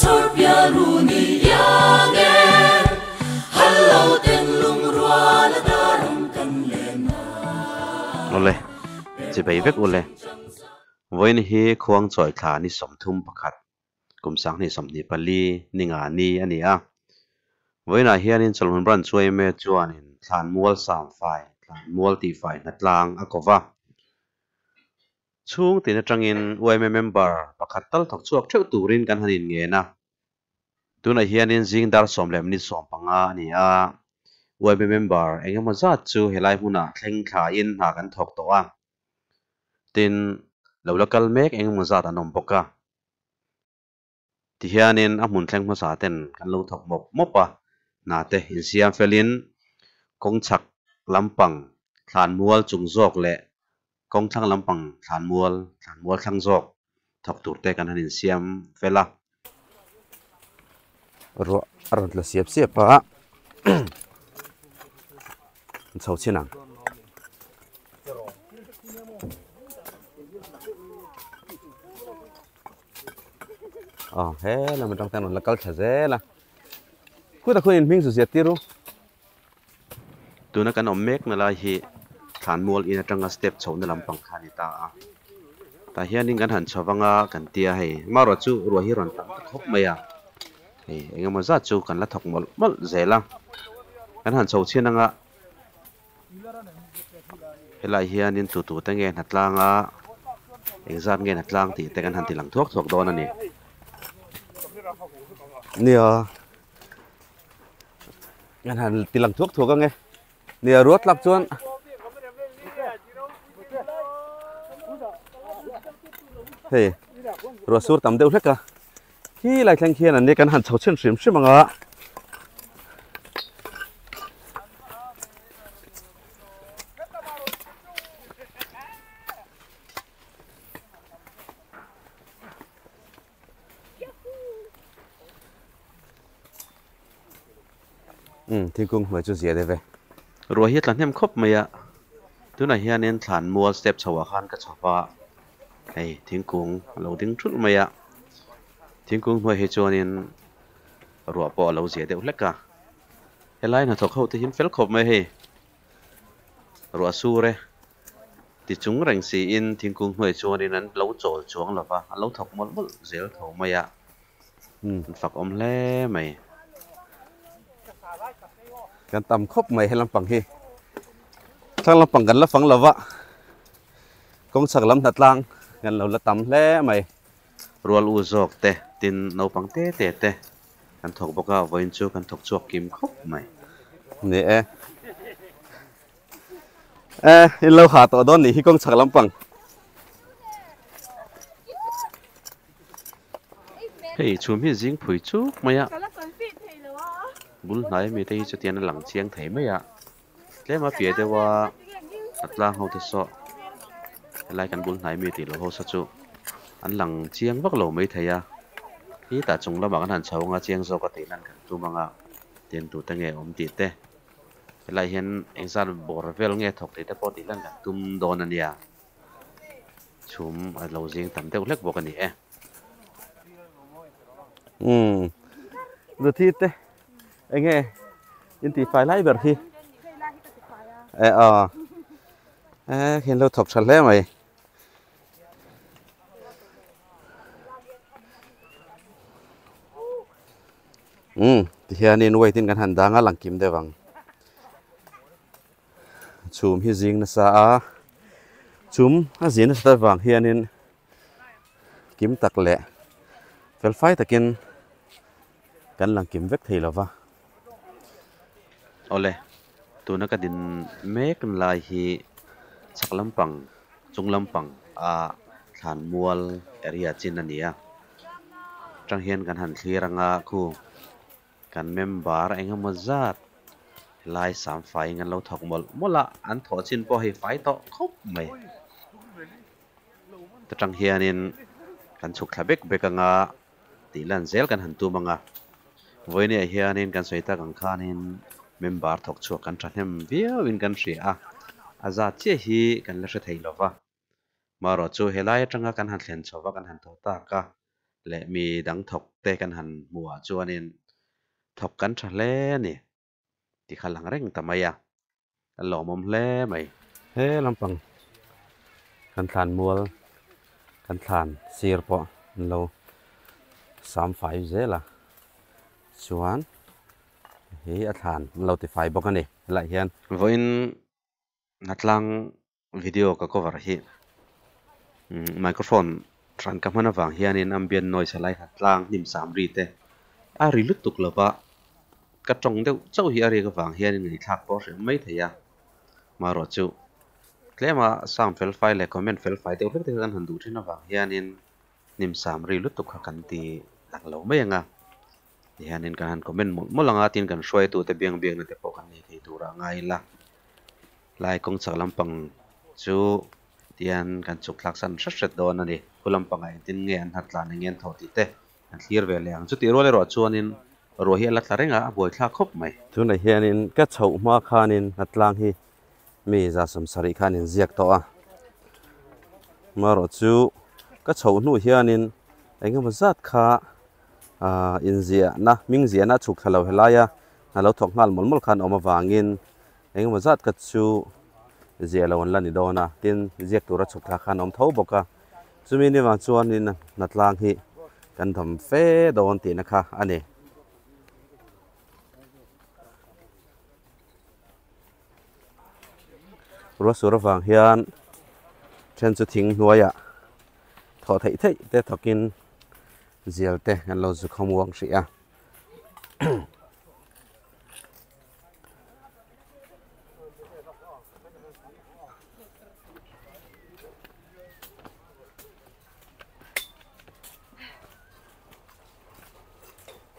chhawr pial ru ni iang e. Hal lo ten lungrual a darang kan len a. Awle, chibei vek ule. Vawiin hi khuang chawi thla ni 31, kum 2024 ni nga ni a ni a. Vawiinah hianin Chawlhmun Branch yma chuanin thlan mual sam fai, thlan mual tihfai hnatlang a ko va. Chhung tin atangin yma member pakhat tal thawk chhuak theuh turin kan han inngen a. Tunah hianin zing dar sawm leh minute 15 a ni a. Yma member engemaw zat chu helai hmunah thleng thlain hna kan thawk tawh a. Tin, lo la kal mek engemaw zat an awm bawk a. Tihianin a hmun thleng hmasa ten kan lo thawk mawp mawp a, hna te insiam felin kawng chhak lampang thlan mual chung zawk leh kawng thlang lampang thlan mual, thlan mual thlang zawk thawk tur te kan han insiam fel a. Ruah a rawn tla siap siap a, an chho chin ang. Aw he lam atang te an rawn la kal thla zel a, khuta khuan in hming chu ziah tir u. Tuna kan awm mek na lai hi thlanmual in atanga step chhohna lampang kha a ni ta a. Tah hianin kan han chho vang a kan tia hei marawh chu ruah hi rawn tam ta khawp mai a, hei engemaw zat chu kan la thawk mawlh mawlh zel a. Kan han chho chhin anga helai hianin tu tu te nge hnatlang a engzat nge hnatlang tih te kan han ti lang thuak thuak dawn a ni. Nia. Kan han ti lang thuak thuak ange. Nia ruat tlak chuan hei ruah sur tam deuh hlek a. Khi lai thleng khian an ni kan han chho chhin hrim hrim anga. Umm thingkung hnuai chu zia deuh e. Ruah hi a tla hnem khawp mai a, tunah hianin thlan mual step chho ah khan ka chho va, hei thingkung a lo ding thulh mai a, thingkung hnuai hi chuanin ruah pawh a lo zia deuh hlek a, helai hnathawk ho te hi an fel khawp mai hei, ruah sur e ti chung reng siin thingkung hnuai chuanin an lo chawl chuang lo va, an lo thawk mawlh mawlh zel tho mai a. An fak awm hle mai. Kan tam khawp mai he lampang hi. Thlang lampang kan la fang lo va, kawng chhak lam hnatlang kan lo la tam hle mai. Rual u zawk te, tin naupang te te te kan thawk bawk a, vawiin chu kan thawk chhuak kim khawp mai. Ni e. E, in lo ha tawh dawn nih hi kawng chhak lampang. Hei chhum hi zing phui chuk mai a, bul hnai ami te hi chutian a lang chiang thei mai a, tlem a piah deuh a a tlang ho te saw helai kan bul hnai mi tih loh ho saw chu an lang chiang vak lo mai thei a, khi tah chung lamah kan han chho anga chiang zawk a tih lan kan tum anga tin tute nge awm tih te helai hian engzat bawr vel nge thawk tih te pawh tih lan kan tum dawn a nia. Chhum a lo zing tam deuh hlek bawk a ni e. Umm Ruthi te enge in tih fai lai ber hi e aw e khi an lo thawk tha hle mai. Umm tihianin weight in kan han dang a lang kim deuh ang. Chhum hi zing nasa a, chhum a zin nasat avang hianin kim tak leh fel fai takin kan lang kim vek thei lova. Awle, tuna ka din mek lai hi chhak lampang chung lampang a thlan mual area chin a ni a, tang hian kan han thlir anga khu Kan member engemaw zat helai sam faiin an lo thawk mawlh mawlh a, an thawh chin pawh hei fai tawh khawp mai. Ta tang hianin kan chhuk thla bek bek anga tih lan zel kan han tum anga, vawinia hianin kan sawi tak ang khanin member thawk chhuak kan thahnem viauin kan hria a, a zat chiah hi kan la hre thei lova. Marawh chu helai atanga kan han thlen chho va kan han tho tak a. leh mi dang thawk te kan han hmuh ah chuanin thawk kan tha hle a ni ti kha lang reng ta mai a, a lawmawm hle mai. He lampang kan thlan mual kan thlan sir pawh an lo sam fai zel a chuan hi a thlan an lo ti fai bawk a ni helaiah hian. Vawiin Hnatlang video ka cover hi microphone hran ka hman avang hianin ambient noise a lai Hnatlang hnim sam ri te a ri lutuk lova ka tawng deuh chauh hi a rik avang hianin ngaihthlak pawh a hreh mai thei a marawh chu tlema sound fel fai leh comment fel fai deuh hlek te kha kan han duh thin avang hianin hnim sam ri lutuk kha kan ti lang lo mai ang a tihianin kan han comment mawlh mawlh ang a tin kan hruaitute biang biakna te pawh kan nei thei turah a ngai ila. Lai kawng chak lampang chu tihian kan chhuk thlak san hret hret dawn a ni. Khu lampangah engtin nge an hnat tlan eng nge an thawh tih te kan thlir ve leh ang. Chutih rual erawh chuanin ruah hi a la tla reng a, a buai thlak khawp mai. Tunah hianin ka chhoh hma khanin hnatlang hi mi 170 khan inziak tawh a. Marawh chu ka chhoh hnu hianin engemaw zat kha aah inziahna hming ziahna a chhuk thla lo helaia hna lo thawk nghal mawlh mawlh khan awm avangin Engemaw zat kha chu ziah lo an la ni dawn a, tin ziak tura chhuk thla khan a awm tho bawk a, chumi ni vang chuanin hnatlang hi kan dam fe dawn tihna kha a ni. Ruahsur avang hian then chu thing hnuaiah thawh theih theih te thawkin zial te an lo zu khawmuang hrih a.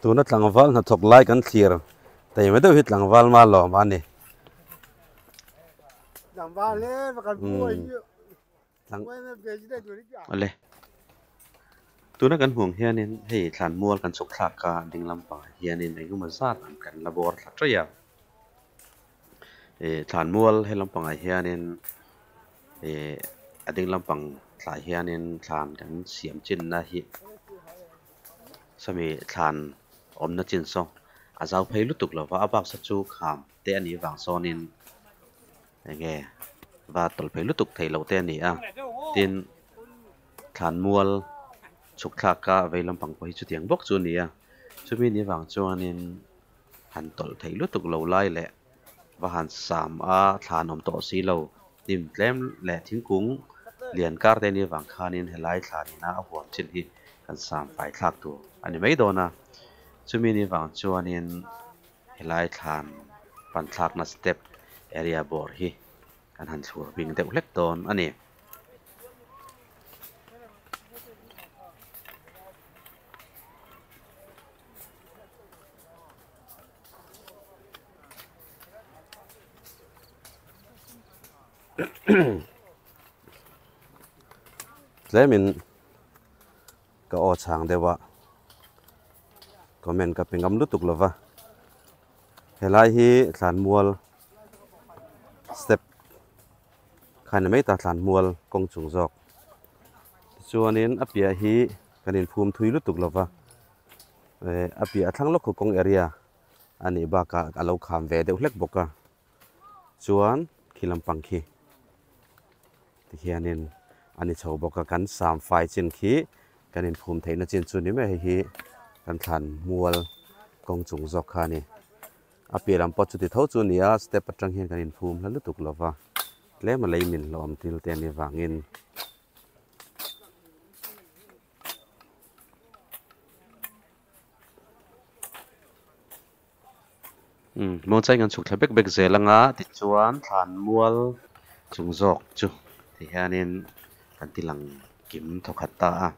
Tuna tlangval hnathawk lai kan thlir taima deuh hi tlangval ma lawm a ni. Awle. Tuna kan hmuh ang hianin hei thlanmual kan chhuk thlak a ding lampangah hianin engemaw zat an kan la bawr thla ṭaih a. Ih thlanmual he lampangah hianin ih a ding lampang thlai hianin thlan kan siam chinna hi sawmi thlan awmna chin saw a zau phei lutuk lo va a baksa chu kham te a nih vang sawnin enge va tawlh phei lutuk theih loh te a ni a tin thlanmual chhuk thlak a vei lampang pawh hi chutiang bawk chu a ni a chumi ni vang chuanin han tawlh theih lutuk lo lai leh va han sam a thlan awm tawh si lo hnim tlem leh thingkung lian kar te ni vang khanin helai thlan ina a huam chin hi kan sam fai thlak tur a ni mai dawn a chumi ni vang chuanin helai thlan pan thlakna step area bawr hi kan han thlur bing deuh hlek dawn a ni. Tlemin ka aw chhang deuh a comment ka pe ngam lutuk lova helai hi thlanmual step kha ni mai ta thlanmual kawng chung zawk tichuanin a piah hi kan inphum thui lutuk lova eh a piah a thlang lawk khu kawng area a nih bakah a lo kham ve deuh hlek bawk a chuan khi lampang khi tikhianin a ni chho bawk a kan sam fai chin khi kan inphum theihna chin chu ni mai hei hi kan thlan mual kawng chung zawk kha a ni a piah lam pawh chuti tho chu a ni a step atang hian kan inphum hla lutuk lo va tlem a lei min hlawm til te a nih vangin. Muangchai kan chhuk thla bek bek zel anga tichuan thlanmual chung zawk chu ti hianin kan ti lang kim thawkhat ta a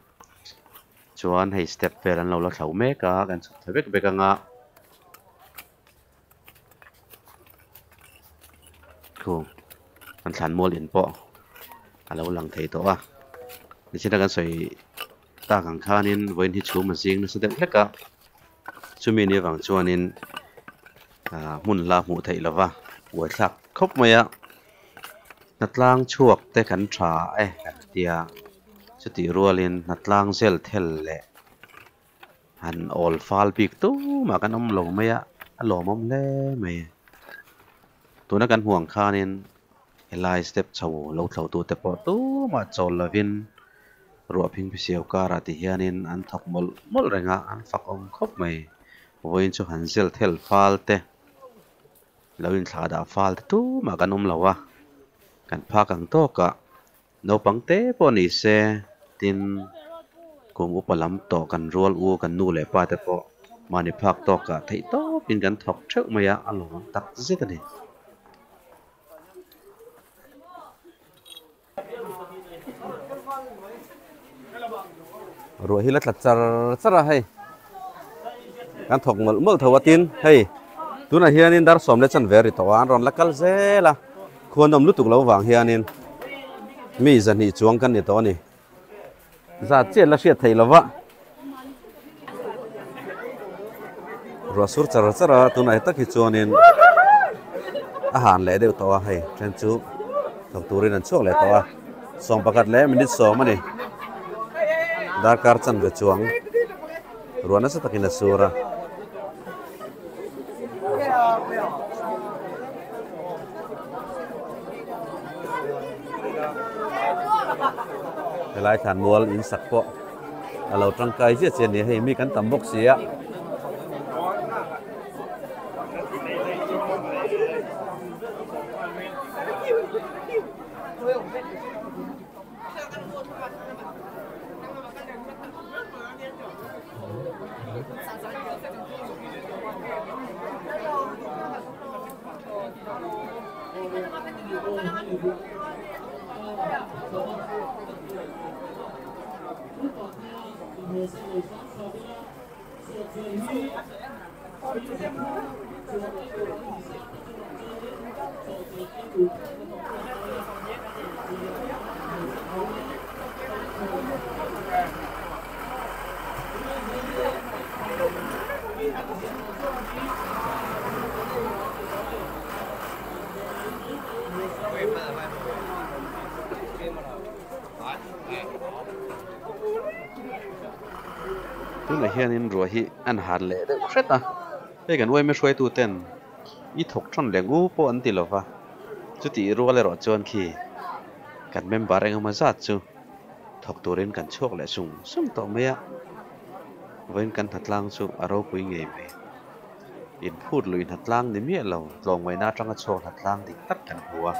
chuan hei step vel an lo la thlo mek a kan chhuk thla bek bek anga khu kan thlanmual in pawh a lo lang thei tawh a nichina kan sawi tak ang khanin vawiin hi chhum a zing nasa deuh hlek a. Chumi ni avang chuanin ah hmun la hmuh theih lova uaithlak khawp mai a hnatlang chhuak te kan tha e kan tia chutih rualin hnatlang zel thel leh Han awl fal bik tumah kan awm lo mai a, a lawmawm hle mai. Tuna kan hmuh ang khanin helai step chho lo thlo tute pawh tumah chawl lovin ruah phingphisiau karah ti hianin an thawk mawlh mawlh reng a, an fak awm khawp mai. Vawiin chu han zel thel fal te, lo inthlahdah fal te tumah kan awm lo a, kan phak ang tawkah Naupang te pawh ni se, tin, kum upa lam tawh kan rual u, kan nu leh pa te pawh mahni phak tawkah theih tawpin kan thawk theuh mai a, a lawmawm tak zet a ni. Ruah hi la tla char char a hei, kan thawk mawlh mawlh tho a tin hei tunah hianin dar sawm leh chanve ri tawh a, an rawn la kal zel a. Khuanawm lutuk lo vang hianin mi zahnih chuang kan ni tawh a ni. Zat chiah la hriat theih lova. Ruah sur char char a tunah he tak hi chuanin a han leh deuh tawh a hei then chu thawk turin an chhuak leh tawh a. Sawm pakhat leh minute sawm a ni. Darkar chanve chuang ruah nasa takin a sur a. Helai thlan mual in sak pawh a lo tangkai ziah chiah a ni a hei mi kan tam bawk si a. Tunah hianin ruah hi an han leh deuh hret a, hei kan uaime hruaitu ten i thawk thawn leh ngu pawh an ti lova, chutih rual erawh chuan khi kan member engemaw zat chu thawk turin kan chhuak leh sung sung tawh mai a, vawiin kan hnatlang chu a ropui ngei mai. Inphut lui hnatlang ni miah lo, tlawmngaihna atanga chhuak hnatlang dik tak kan hmu a.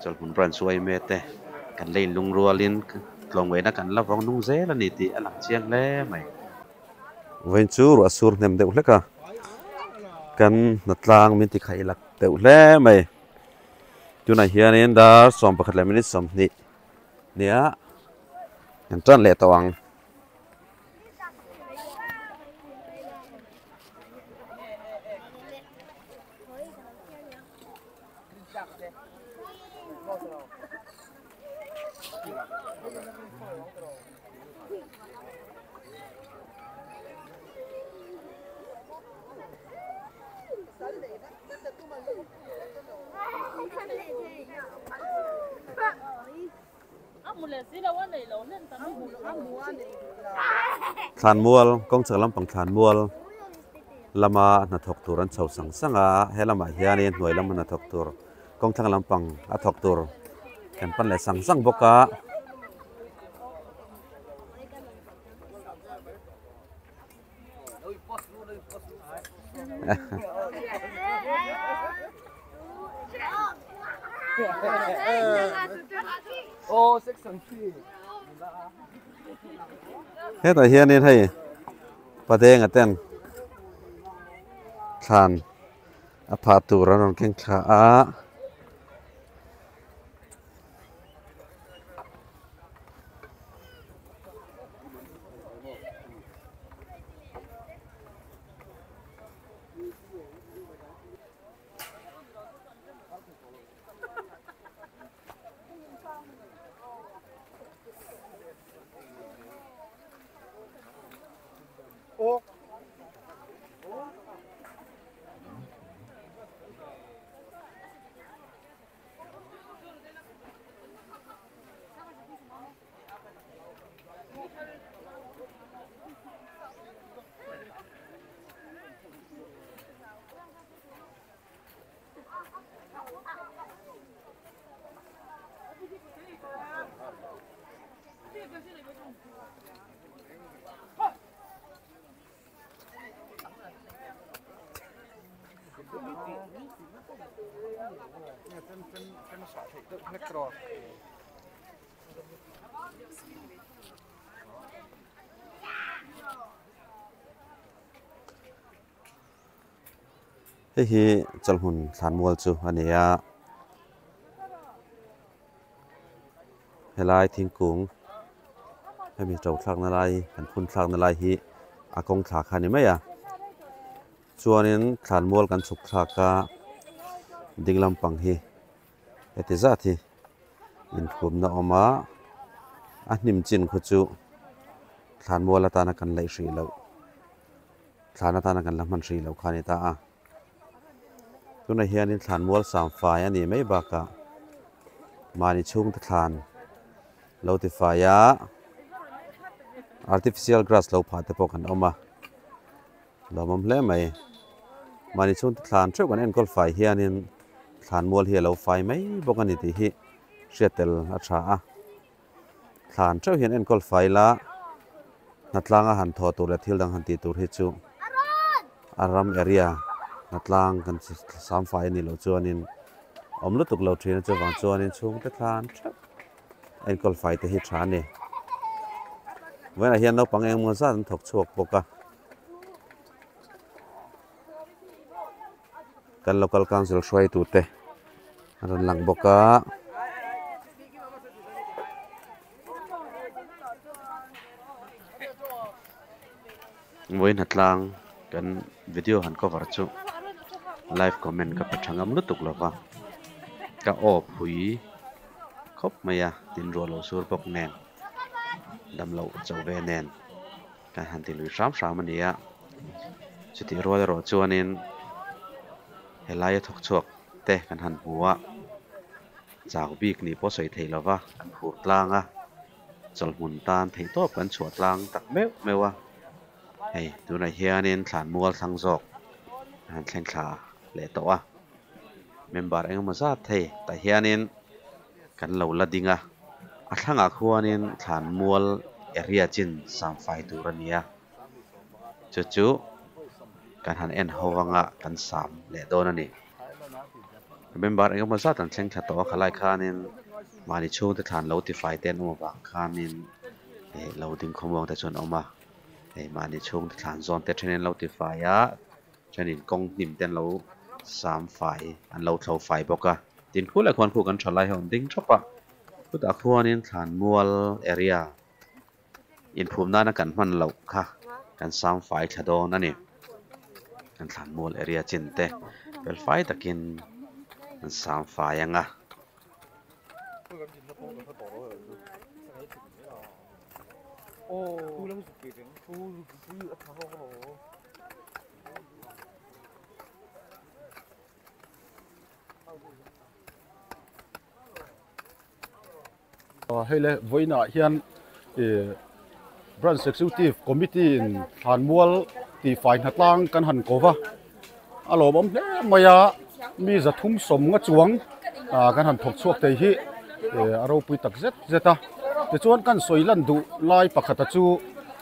Chawlhmun branch uaime te kan la inlungrualin tlawmngaihna kan la vawng nung zel a ni tih a lang chiang hle mai. Vawiin chu ruah sur hnem deuh hlek a, kan hnatlang min ti khaih lak deuh hle mai. Tunah hianin dar 11 leh minute 20 nia kan tan leh tawh ang. Thlanmual kawngchhak lampang thlanmual lama hnathawk tur an chho sang sang a he lamah hianin hnuai lama hnathawk tur kawngthlang lampang a thawk tur kan pan leh sang sang bawk a. Hetah hianin hei padenga ten thlan a phah tur an rawn keng thla a. Hei hi chawlhmun thlanmual chu a ni a helai thingkung hemi to thlakna lai kan phun thlakna lai hi a kawng thla kha a ni mai a chuanin thlanmual kan chhuk thlak a ding lampang hi heti zat hi inphumna a awm a a hnim chin khu chu thlanmual atana kan laih hrih loh. Thlan atana kan la hman hrih loh kha a ni ta a. Tunah hianin thlan mual sam fai a nih mai bakah mahni chhungte thlan lo ti fai a, artificial grass lo phah te pawh kan awm a, lawmawm hle mai. Mahni chhungte thlan theuh kan enkawl fai hianin thlan mual hi a lo fai mai bawk a ni tih hi hriat tel a tha a. Thlan theuh hian enkawl fai la, hnatlang a han thaw tur leh thil dang han tih tur hi chu a ram area hnatlang kan sam fai a nih loh chuanin awm lutuk lo thin a chuvang chuanin chhungte thlan theuh enkawl fai te hi tha a ni. Vawiinah hian naupang engemaw zat an thawk chhuak bawk a. Kan local council hruaitute an rawn lang bawk a. Vawiin tlang kan video han cover chu live comment ka pe tha ngam lutuk lo va ka aw phui khawp mai a tin ruah lo sur bawk nen damloh chauh ve nen. Kan han ti lui hram hram a ni a, chutih rual erawh chuanin helaia thawk chhuak te kan han hmu a, chau bik nih pawh sawi thei lova kan phur tlang a, chawlhmun tan theih tawp kan chhuah tlang tak meuh meuh a, hei tunah hianin thlanmual thlang zawk an han thleng thla leh tawh a, member engemaw zat thei tah hianin kan lo la ding a, a thlangah khuanin thlanmual area chin samfai tur a ni a, chu chu kan han en ho anga kan sam leh dawn a ni. Member engemaw zat an thleng thla tawh a, khalai khanin mahni chhungte thlan lo tifai te an awm avang khanin eh lo ding khawmuang te chu an awm a, hei mahni chhungte thlan zawn te thenin an lo tifai a. Thenin kawng hnim te an lo sam fai an lo thlo fai bawk a, tin khu leh khuan khu kan tha lai ho an ding thap a, chutah khuanin thlanmual area inphum nana kan hman loh kha kan sam fai thla dawn a ni. Kan thlanmual area chin te fel fai takin an sam fai ang a. Hei le vawiinah hian ih branch executive committee in thlanmual tihfai hnatlang kan han ko va a lawmawm hle mai a mi zathum sawm nga chuang ah kan han thawk chhuak thei hi ih a ropui tak zet zet a tichuan kan sawi lan duh lai pakhata chu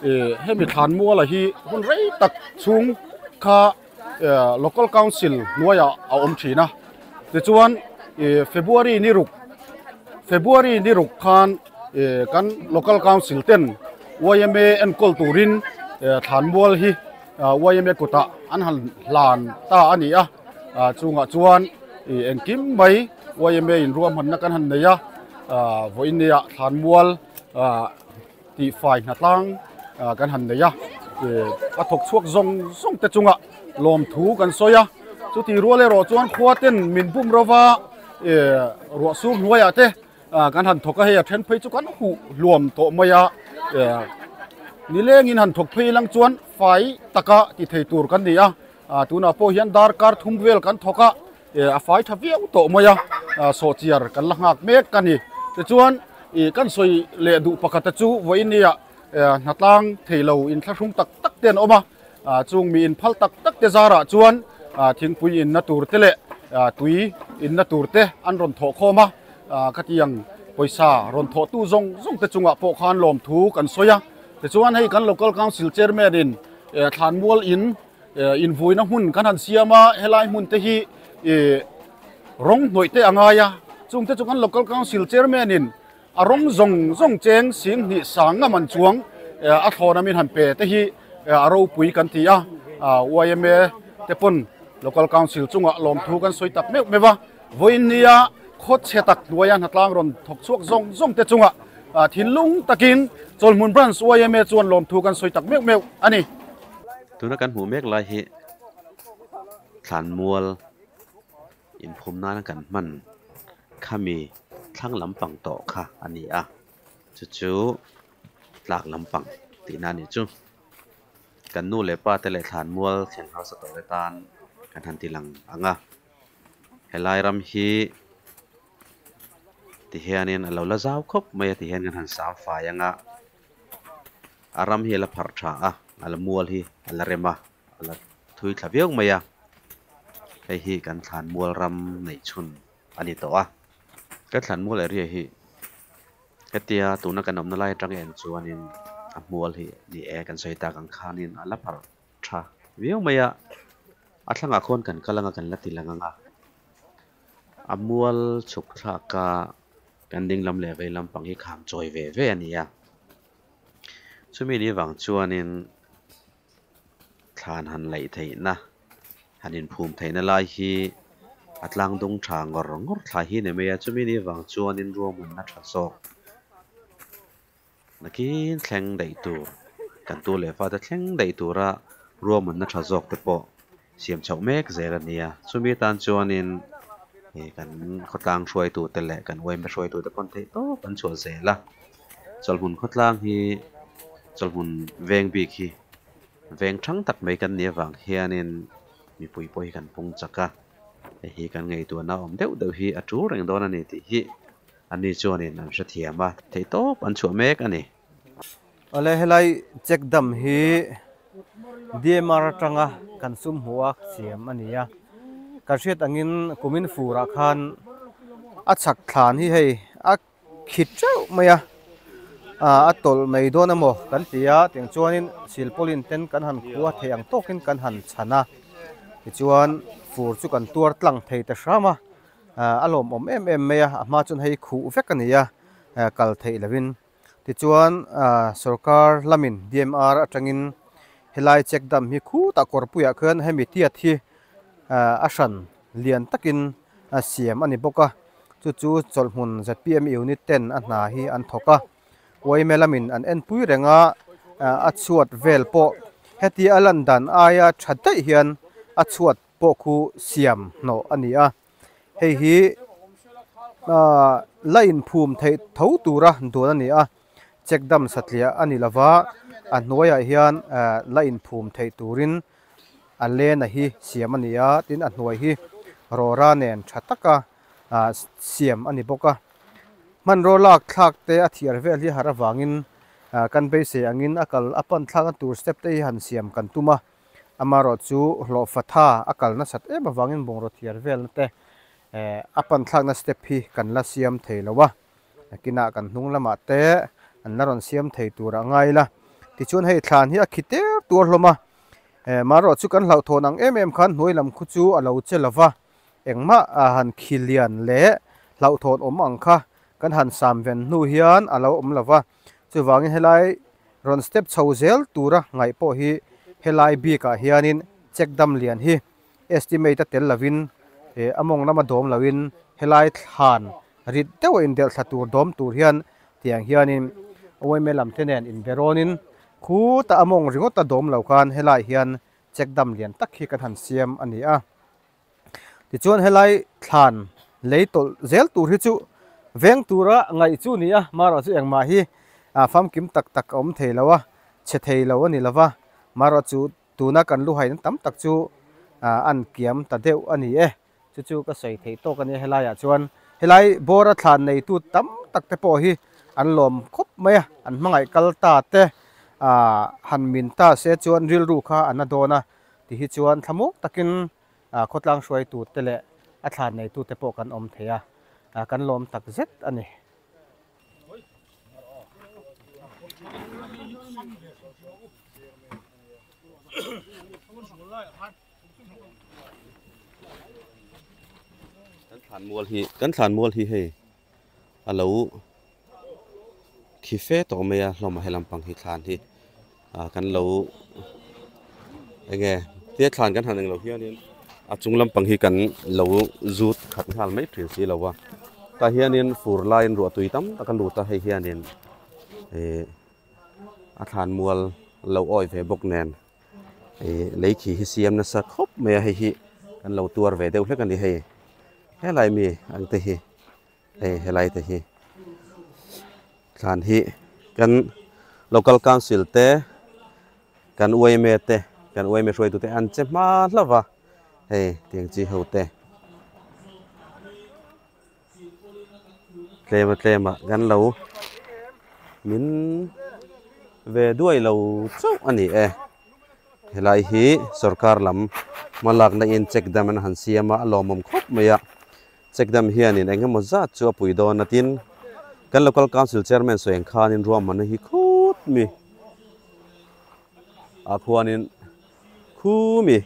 ih hemi thlanmuala hi hun rei tak chhung kha eh local council hnuaiah a awm thin a tichuan ih february ni ruk february ni ruk khan ih kan local council ten yma enkawl turin eh thlanmual hi yma kutah an han hlan ta a ni a ah chungah chuan ih engkim mai yma in ruahmanna kan han nei a ah vawiin nia thlanmual ah tihfai hnatlang kan han nei a a thawk chhuak zawng zawng te chunga lawmthu kan sawi a chuti rual erawh chuan khua ten min bum rova ruah sur hnuaiah te kan han thawk a hei a then phei chu kan huh hluam tawh mai a nilengin han thawk phei lang chuan fai taka ti thei tur kan ni a tunah pawh hian darkar thum vel kan thawk a a fai tha viau tawh mai a sawhchiar kan la nghak mek a ni tichuan ih kan sawi leh duh pakhat te chu vawiin nia hnatlang thei lo inthlahrung tak tak te an awm a chung mi inphal tak tak te zarah chuan thingpui inna tur te leh tui inna tur te an rawn thawh khawm a khatiang pawisa rawn thawh tu zawng zawng te chungah pawh khan lawmthu kan sawi a tichuan hei kan local council chairman in thlanmual in Invuina hmun kan han siam a, helai hmun te hi ih rawng hnawih te a ngai a, Chungte chu kan Local Council Chairman in a rawng zawng zawng cheng sing hnih sang nga man chuang a thlawn a min han pe te hi a ropui kan ti a. Yma te pawn Local Council chungah lawmthu kan sawi tak meuh meuh a. Vawiin nia khaw chhe tak hnuaia hnatlang rawn thawk chhuak zawng zawng te chungah thinlung takin Chawlhmun Branch yma chuan lawmthu kan sawi tak meuh meuh a ni. Tuna kan hmuh mek lai hi thlanmual inphum nana kan hman khami thlang lampang tawh kha a ni a, chu chu tlak lampang tihna a nih chu. Kan nu leh pa te leh thlanmual thlen harsa tawh te tan kan han ti lang ang a, helai ram hi ti hianin a lo la zau khawp mai a ti hian kan han sam fai ang a, a ram hi a la pharh tha a, a la mual hi a la rem a. a la thui thla viau mai a, hei hi kan thlanmual ram neih chhun a ni tawh a, kan thlanmual area hi hetia tuna kan awmna lai atang en chuanin a hmual hi ni e kan sawi tak ang khanin a la pharh tha viau mai a, a thlangah khawn kan kal anga kan la ti lang ang a, a mual chhuk thlak a kan ding lam leh vei lampang hi kham chawi ve ve a ni a, chumi ni vang chuanin. Thlan han laih theihna, han inphum theihna lai hi a tlang dung tha ngawr ngawr thla hi ni mai a, chumi ni vang chuanin ruahmanna tha zawk nakin thleng daih tur, kan tu leh fate thleng daih tura ruahmanna tha zawk te pawh siam chhoh mek zel a ni a, chumi tan chuanin kan khawtlang hruaitute leh kan uaime hruaitute pawn theih tawp an chhuah zel a, chawlhmun khawtlang hi chawlhmun veng bik hi veng thang tak mai kan nih avang hianin mipui pawh hi kan pung chak a, hei hi kan ngaihtuahna awm deuh deuh hi a tul reng dawn a ni tih hi anni chuanin an hrethiam a, theih tawp an chhuah mek a ni. Awle helai check dam hi DMR atanga kan sum hmuh a siam a ni a, kan hriat angin kumin furah khan a chhak thlan hi hei a khit teuh mai a, ah a tawlh mai dawn emaw kan ti a tiang chuanin silpawlin ten kan han khua thei ang tawkin kan han chhan a, tichuan fur chu kan tuar tlang thei ta hram a, ah a lawmawm em em mai a, a hma chuan hei khuh vek a ni a, kal theih lovin. Tichuan sorkar lamin DMR atangin helai check dam hi khutah kawrpuiah khian hemi tiat hi a hran lian takin siam a ni bawk a, chu chu chawlhhmun zpm unit ten a hna hi an thawk a, yma lamin an enpui reng a, a chhuat vel pawh heti a lan dan aia tha daih hian a chhuat pawh khu siam hnawh a ni a. Hei hi ahh la inphum theih tho tura dun a ni a, check dam satliah a ni lova, a hnuaiah hian ehh la inphum theih turin a lena hi siam a ni a, tin a hnuai hi rawra nen tha taka ah siam a ni bawk a. Hmanraw lak thlak te a thiar vel hi har avangin ah kan beisei angin a kal a pan thlakna tur step te hi han siam kan tum a. Amaherawh chu hlawhfa tha a kal nasat em avangin bungraw thiar velna te eh a pan thlakna step hi kan la siam thei lo a, nakinah kan hnung lamah te an la rawn siam thei tur a ngai la. Tichuan hei thlan hi a khi ter tuar hlawm a, eh amaherawh chu kan hlauhthawn ang em em khan hnuai lam khu chu a lo che lo va, engmah han khi lian leh hlauhthawn awm ang kha kan han sam ven hnu hian a lo awm lo va, chuvangin helai Rawn step chho zel tura ngaih pawh hi helai bikah hianin check dam lian hi estimate a tel lovin eh a mawng lama dawm loin helai thlan rit deuh a indelh thla tur dawm tur hian tiang hianin yma lam te nen inbe rawnin khutah a mawng ringawt a dawm lo khan helai hian check dam lian tak hi kan han siam a ni a. Tichuan helai thlan lei tawlh zel tur hi chu veng tura ngaih chu ni a, marawh chu engmah hi famkim tak tak a awm thei lo a, chhe thei lo a ni lo va, marawh chu tuna kan luhaina tam tak chu an kiam ta deuh a ni e, chu chu ka sawi theih tawk a nia helaiah chuan helai bawra thlan neitu tam tak te pawh hi an lawm khawp mai a, an hmangaih kal ta te han min ta se chuan rilru kha a na dawn a. Ti hi chuan thlamuak takin khawtlang hruaitute leh a thlan neitute pawh kan awm thei a, kan lawm tak zet a ni. Kan thlan mual hi kan thlan mual hi hei a lo khi fe tawh mai a hlawm a helam pang hi thlan hi ah kan lo enge tia thlan kan han englo hianin a chung lampang hi kan lo zut khat nghal mai thin si lo a tah hianin fur laiin ruah tui tam tak a lut a hei hianin ih a thlan mual lo awi ve bawk nen. Ih lei khi hi siam nasa khawp mai a hei hi kan lo tuar ve deuh hlek a ni hei helai mi ang te hi hei helai te hi thlan hi kan local council te kan yma te kan yma hruaitu te an che hma hlauh a hei tiang chi ho te tlema tlema kan lo min ve duai lo chauh a ni e helai hi sorkar lam hma lakna in check dam an han siam a a lawmawm khawp mai a check dam hianin eng emaw zat chu a pui dawn a tin kan local council chairman sawi ang khanin ruahmanna hi khut mi ah khuanin khu mi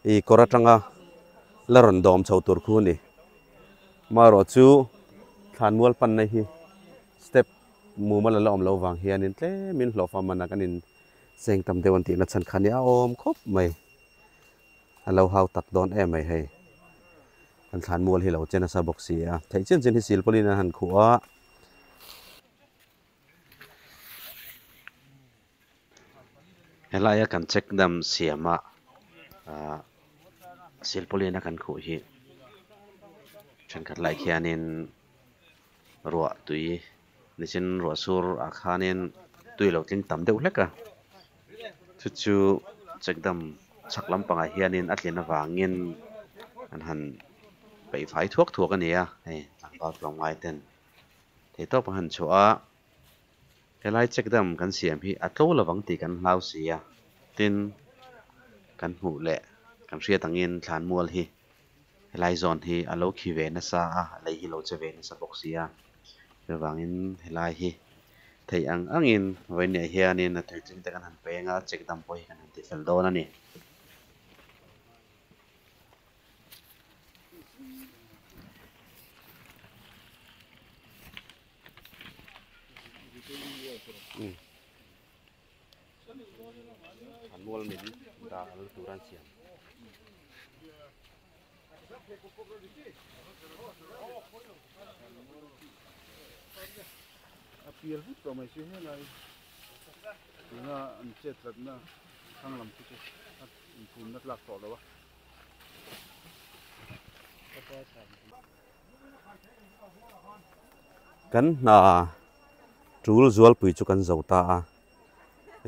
Ih kawr atanga la rawn dawm chho tur khu a ni. Marawh chu thlanmual panna hi step mumal a la awm loh vang hianin tlemin hlawhfa manah kan in seng tam deuh an tihna chhan kha nia a awm khawp mai. A lo hau tak dawn em mai hei. Kan thlanmual hi lo che nasa bawk si a, theih chin chin hi silpawlin an han khuh a. Helaia kan check dam siama ahh silpauline a kan khuh hi thenkhat lai khianin ruah tui nichin ruah sur ah khanin tui a lo tling tam deuh hlek a chu chu check dam chhak lampangah hianin a tlin avangin an han peih fai thuak thuak a ni a hei tlangval tlawmngai ten theihtawp an han chhuah a. Helai check dam kan siam hi a tlo lovang tih kan hlau si a, tin kan hmuh leh kan hriat angin thlanmual hi helai zawn hi a lo khi ve nasa a, a lei hi lo che ve nasa bawk si a, chuvangin helai hi theih ang angin vawiinah hianin a tuitling te kan han peng a, check dam pawh hi kan han tifel dawn a ni. An mual min dah al tur an siam. A pial vut tawh mai si helai tuna an chet tlatna thlang lam khi chu a inphumna tlak tawh lo a. Kan hna tul zualpui chu kan zo ta a,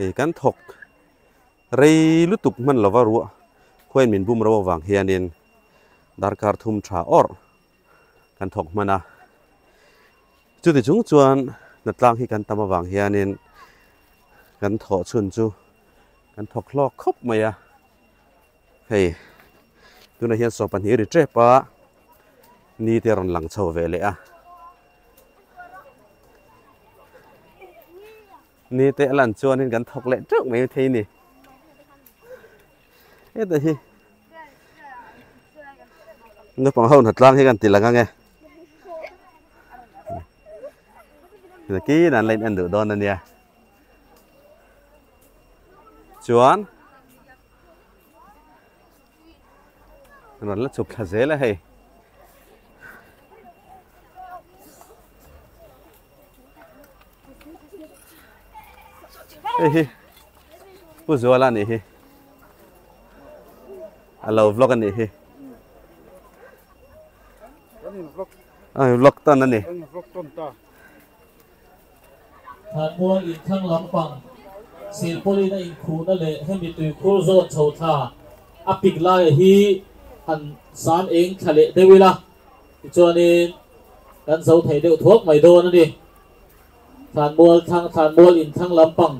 ih kan thawk rei lutuk hman lova ruah khuain min bum ro avang hianin darkar thum tha awrh kan thawk hman a, chuti chung chuan hnatlang hi kan tam avang hianin kan thawh chhun chu kan thawk hlawk khawp mai a. Hei tunah hian saw pahnih ri tep a ni te a rawn lang chho ve leh a ni te a lan chuanin kan thawk leh teuh mai thei a ni heta hi naupang ho hnatlang hi kan ti lang ang e nakin an la in en duh dawn a nia chuan. Rawn la chhuk thla zel a hei. Hei hi Pu Zuala anih hi. A lo vlog anih hi. An in vlog tan ani. Thlanmual inthlang lampang silpawlin a inkhuhna leh hemi tuikhur zawn chho thla a pik laia hi han sam eng thla leh deuh ila tichuanin kan zo thei deuh thuak mai dawn a ni. Thlanmual thlang Thlanmual inthlang lampang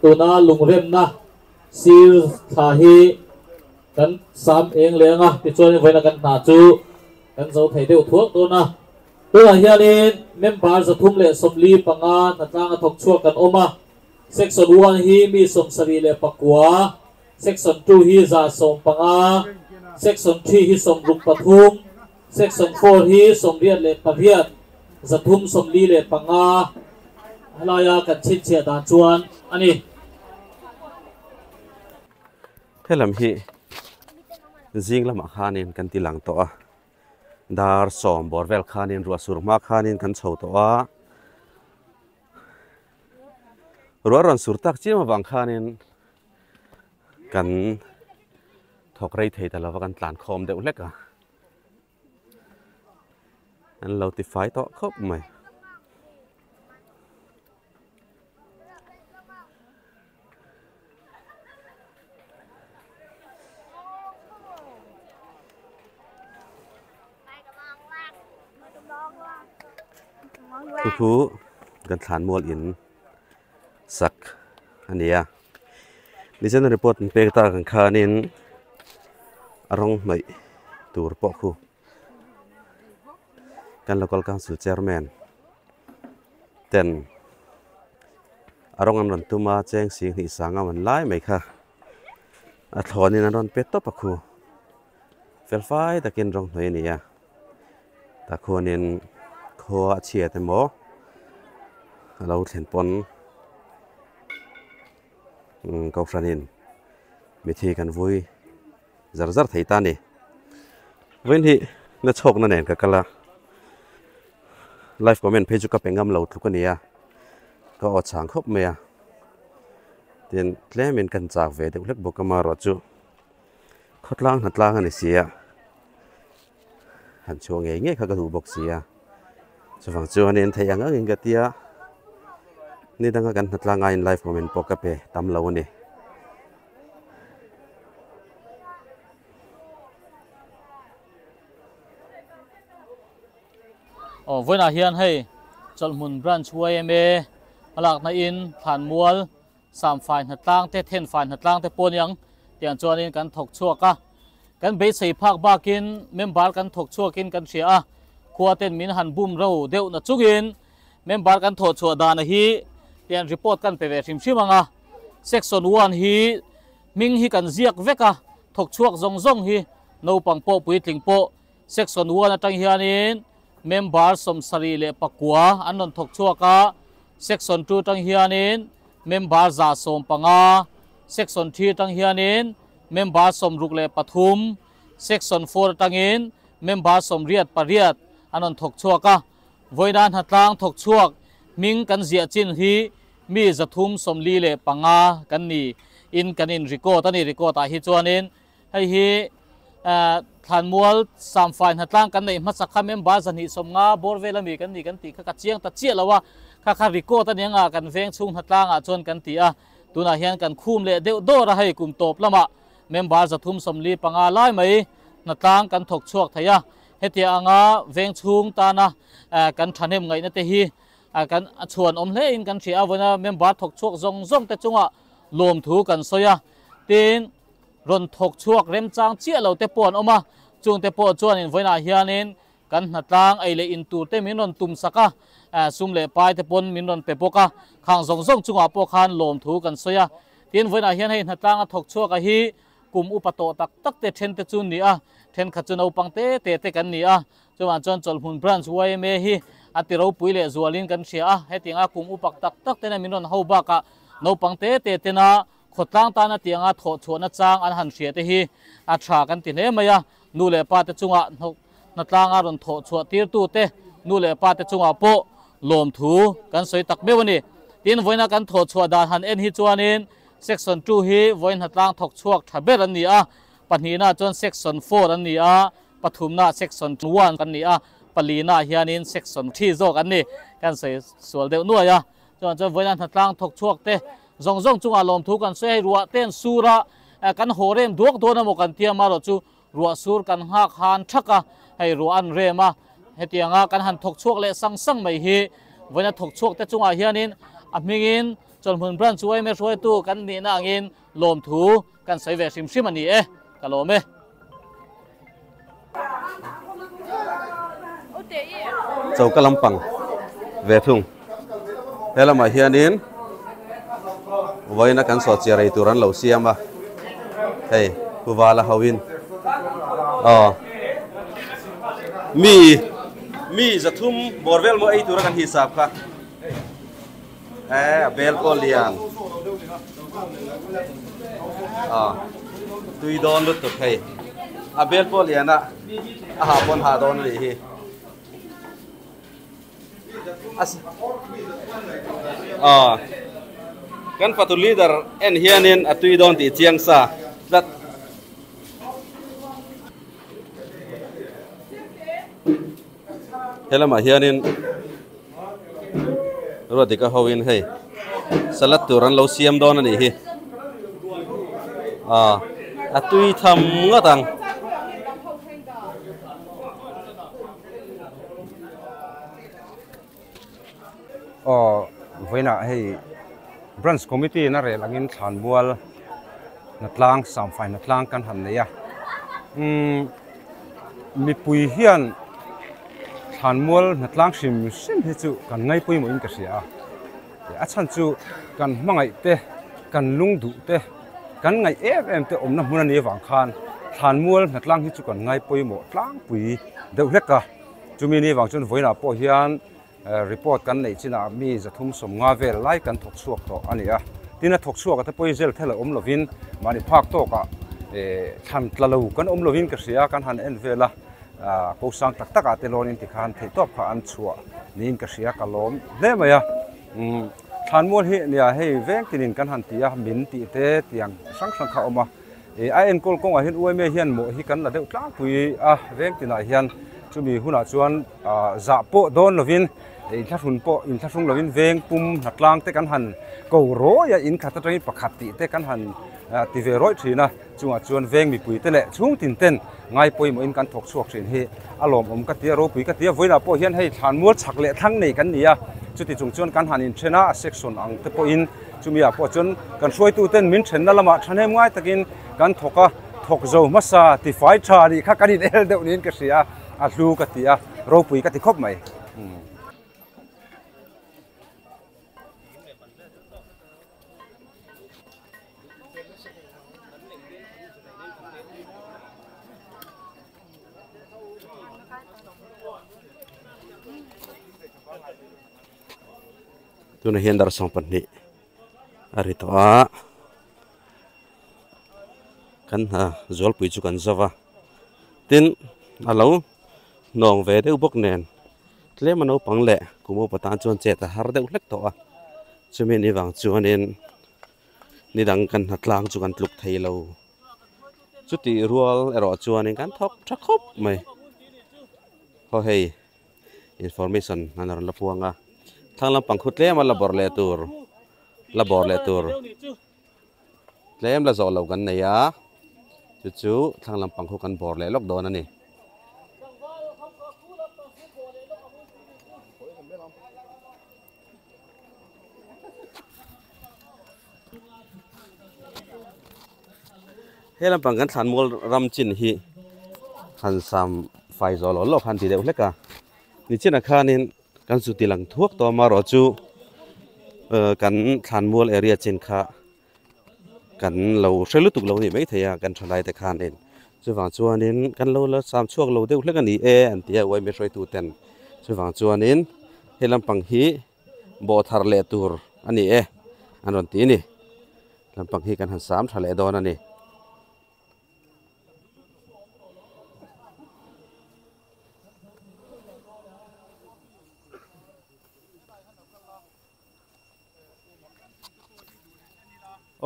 tuna lungremna sir thla hi kan sam eng leng a tichuanin vawiina kan hna chu kan zo thei deuh thuak dawn a. Tunah hianin member 345 hnatlang a thawk chhuak kan awm a, Section 1 hi mi 74, Section 2 hi 115, Section 3 hi 63, Section 4 hi 28 345 helaya kan chin chhia dan chuan ani. Helam hi zing lamah khanin kan ti lang tawh a, dar sawm bawr vel khanin ruah sur hma khanin kan chho tawh a, ruah rawn sur tak chiam avang khanin kan thawk rei thei ta lova kan tlan khawm deuh hlek a, an lo ti fai tawh khawp mai. Chu chu kan thlan mual in sak a ni a nichina report an pek tak ang khanin a rawng hnawih tur pawh khu kan local council chairman ten a rawng an rawn tum a cheng sing hnih sang a man lai mai kha a thlawnin an rawn pe tawp a khu fel fai takin rawng hnawih a ni a tah khuanin khua a chhiat emaw a lo thlen pawn umm kohhranin mithi kan vui zar zar thei ta a ni vawiin hi na chhawkna nen ka kal a live comment phei chu ka pe ngam lo tluk a ni a ka aw chhang khawp mai a tin tlemin kan chak ve deuh hlek bawk a amaherawhchu khawtlang hnatlang a ni si a han chhuah ngei ngei kha ka duh bawk si a chuvang chuanin theih ang angin ka tia ni danga kan hnatlang aiin live comment pawh ka pe tam lo a ni. Aw vawiinah hian hei Chawlhhmun Branch yma hmalakna in Thlanmual Samfai hnatlang te Thenfai hnatlang te pawh aniang tiang chuanin kan thawk chhuak a. Kan beisei phak bakin member kan thawk chhuakin kan hria a, khua ten min han bum ro deuh na chungin member kan thawh chhuah dana hi tiang report kan pe ve hrim hrim ang a. Section 1 hi hming hi kan ziak vek a, thawk chhuak zawng zawng hi naupang pawh puitling pawh Section 1 atang hianin member 79 an rawn thawk chhuak a, Section 2 atang hianin member 115, Section 3 atang hianin member 63, Section 4 atangin member 88 an rawn thawk chhuak a. Vawiina hnatlang thawk chhuak hming kan ziah chin hi mi 345 kan ni in kan in record a ni. Record ah hi chuanin hei hi Thlanmual Samfai hnatlang kan neih hmasa kha member 250 bawr vel ami kan ni kan tih kha ka chiang ta chiah lo a, kha kha record a ni anga kan veng chhung hnatlang ah chuan kan ti a, tunah hian kan khum leh deuh dawr a hei kum tawp lamah member 345 lai mai hnatlang kan thawk chhuak thei a, hetia anga veng chhung tana kan thahnem ngaihna te hi kan chhuan awm hle in kan hria a, vawiina member thawk chhuak zawng zawng te chungah lawmthu kan sawi a, tin rawn thawk chhuak remchang chiah lo te pawh an awm a, chung te pawh chuanin vawiinah hianin kan hnatlang ei leh in tur te min rawn tum sak a, sum leh pai te pawn min rawn pe bawk a, khang zawng zawng chungah pawh khan lawmthu kan sawi a, tin vawiinah hian hei hnatlang a thawk chhuak a hi kum upa tawh tak tak te then te chu ni a, thenkhat chu naupang te te te kan ni a, chuvang chuan Chawlhhmun Branch yma hi a ti ropui leh zualin kan hria a, hetianga kum upak tak tak tena min rawn ho bakah naupang te te tena khawtlang tana tianga thawh chhuahna chang an han hria te hi a tha kan ti hle mai a, nu leh pa te chungah hnatlanga rawn thawh chhuah tirtu te nu leh pa te chungah pawh lawmthu kan sawi tak meuh a ni. Tin vawiina kan thawh chhuah dan han en hi chuanin Section 2 hi vawiin hnatlang thawk chhuak tha ber an ni a, pahnihna chuan Section 4 an ni a, pathumna Section 1 kan ni a, palina hianin Section 3 zawk an ni. Kan sawi sual deuh nuai a, chuan chuan vawiina hnatlang thawk chhuak te zawng zawng chungah lawmthu kan sawi hei ruah ten sura kan haw rem duak dawn emaw kan tia marawh chu ruah sur kan nghak han thak a, hei ruah an rem a, hetianga kan han thawk chhuak leh sang sang mai hi vawiina thawk chhuak te chungah hianin a hmingin Chawlhhmun Branch yma hruaitu kan nihna angin lawmthu kan sawi ve hrim hrim a ni e, ka lawm e. Choka lampang ve thung he lamah hianin vawiina kan sawh chiah rei tur an lo siam a hei pu vala ho in aw Mi mi zathum bawr vel maw ei tura kan hisap kha. E a bel pawh lian. A tui dawn lutuk hei. A bel pawh lian a a ha pawn ha dawn a nih hi. A kan fatu leader en hianin a tui dawn tih chiang sa tlat. He lamah hianin Ruatdika hoin hei salad tur an lo siam dawn a nih hi a tui tham ngawt ang. Aw vawiinah hei branch committee in a rel angin thlanmual hnatlang samfai hnatlang kan han nei a umm mipui hian thlanmual hnatlang hrim hrim hi chu kan ngai pawimawhin ka hria a a chhan chu kan hmangaih te kan lung duh te kan ngaih em em te awmna hmun a nih avang khan thlanmual hnatlang hi chu kan ngai pawimawh tlangpui deuh hlek a. Chumi ni vang chuan vawiinah pawh hian report kan neih chinah mi zathum sawmnga vel lai kan thawk chhuak tawh a ni a. Tin a thawk chhuak a te pawhin zel thel a awm lovin mahni phak tawkah thlan tla lo kan awm lovin ka hria kan han en vel a, ko sang tak takah te lawn in tikhan theihtawp kha an chhuah niin ka hria ka lawm hle mai a. Thlanmual hi nia hei veng tinin kan han ti a, min tih te tiang hrang hrang kha a awm a. A enkawl kawngah hian UMA hian mawh hi kan la deuh tlangpui a, veng tinah hian chumi hunah chuan zah pawh dawn lovin inthlahrun pawh inthlahrung lovin veng pum hnatlang te kan han ko rawi a, in khat atangin pakhat tih te kan han ti ve rawih thin a, chungah chuan veng mipui te leh chhung tin ten ngai pawimawhin kan thawk chhuak thin hi a lawmawm ka ti a, ropui ka ti a, vawiinah pawh hian hei thlanmual chhak leh thlang nei kan ni a, chuti chung chuan kan han inthen a, a section ang te pawhin. Chumi ah pawh chuan kan hruaitu ten min thenna lamah thahnem ngai takin kan thawk a, thawk zo hmasa tifai tha nih kha kan in el deuh niin ka hria a, a hlu ka ti a, ropui ka ti khawp mai. Tunah hian dar 20 a ri tawh a kan hna zualpui chu kan zauh a tin a lo hnawng ve deuh bawk nen tlem a naupang leh kum upa tan chuan chet a har deuh hlek tawh a chumi ni vang chuanin ni dang kan hna tlang chu kan tluk thei lo chutih rual erawh chuanin kan thawk tha khawp mai haw hei. Information an rawn la puang a, thlang lampang khu tlem a la bawrh leh tur la bawrh leh tur tlem la zawh loh kan nei a, chu chu thlang lampang khu kan bawrh leh lawk dawn a ni. He lampang kan thlanmual ram chin hi han sam fai zawh loh lawk han ti deuh hlek a nichinah khanin kan zu ti lang thuak tawh amaherawh chu kan thlanmual area chin kha kan lo hre lutuk lo a nih maithei a kan thalai te khanin chuvang chuanin kan lo la sam chhuak lo deuh hlek a ni e an ti a uaime hruaitu ten chuvang chuanin he lampang hi bawh thar leh tur a ni e an rawn ti a ni. Lampang hi kan han sam tha leh dawn a ni.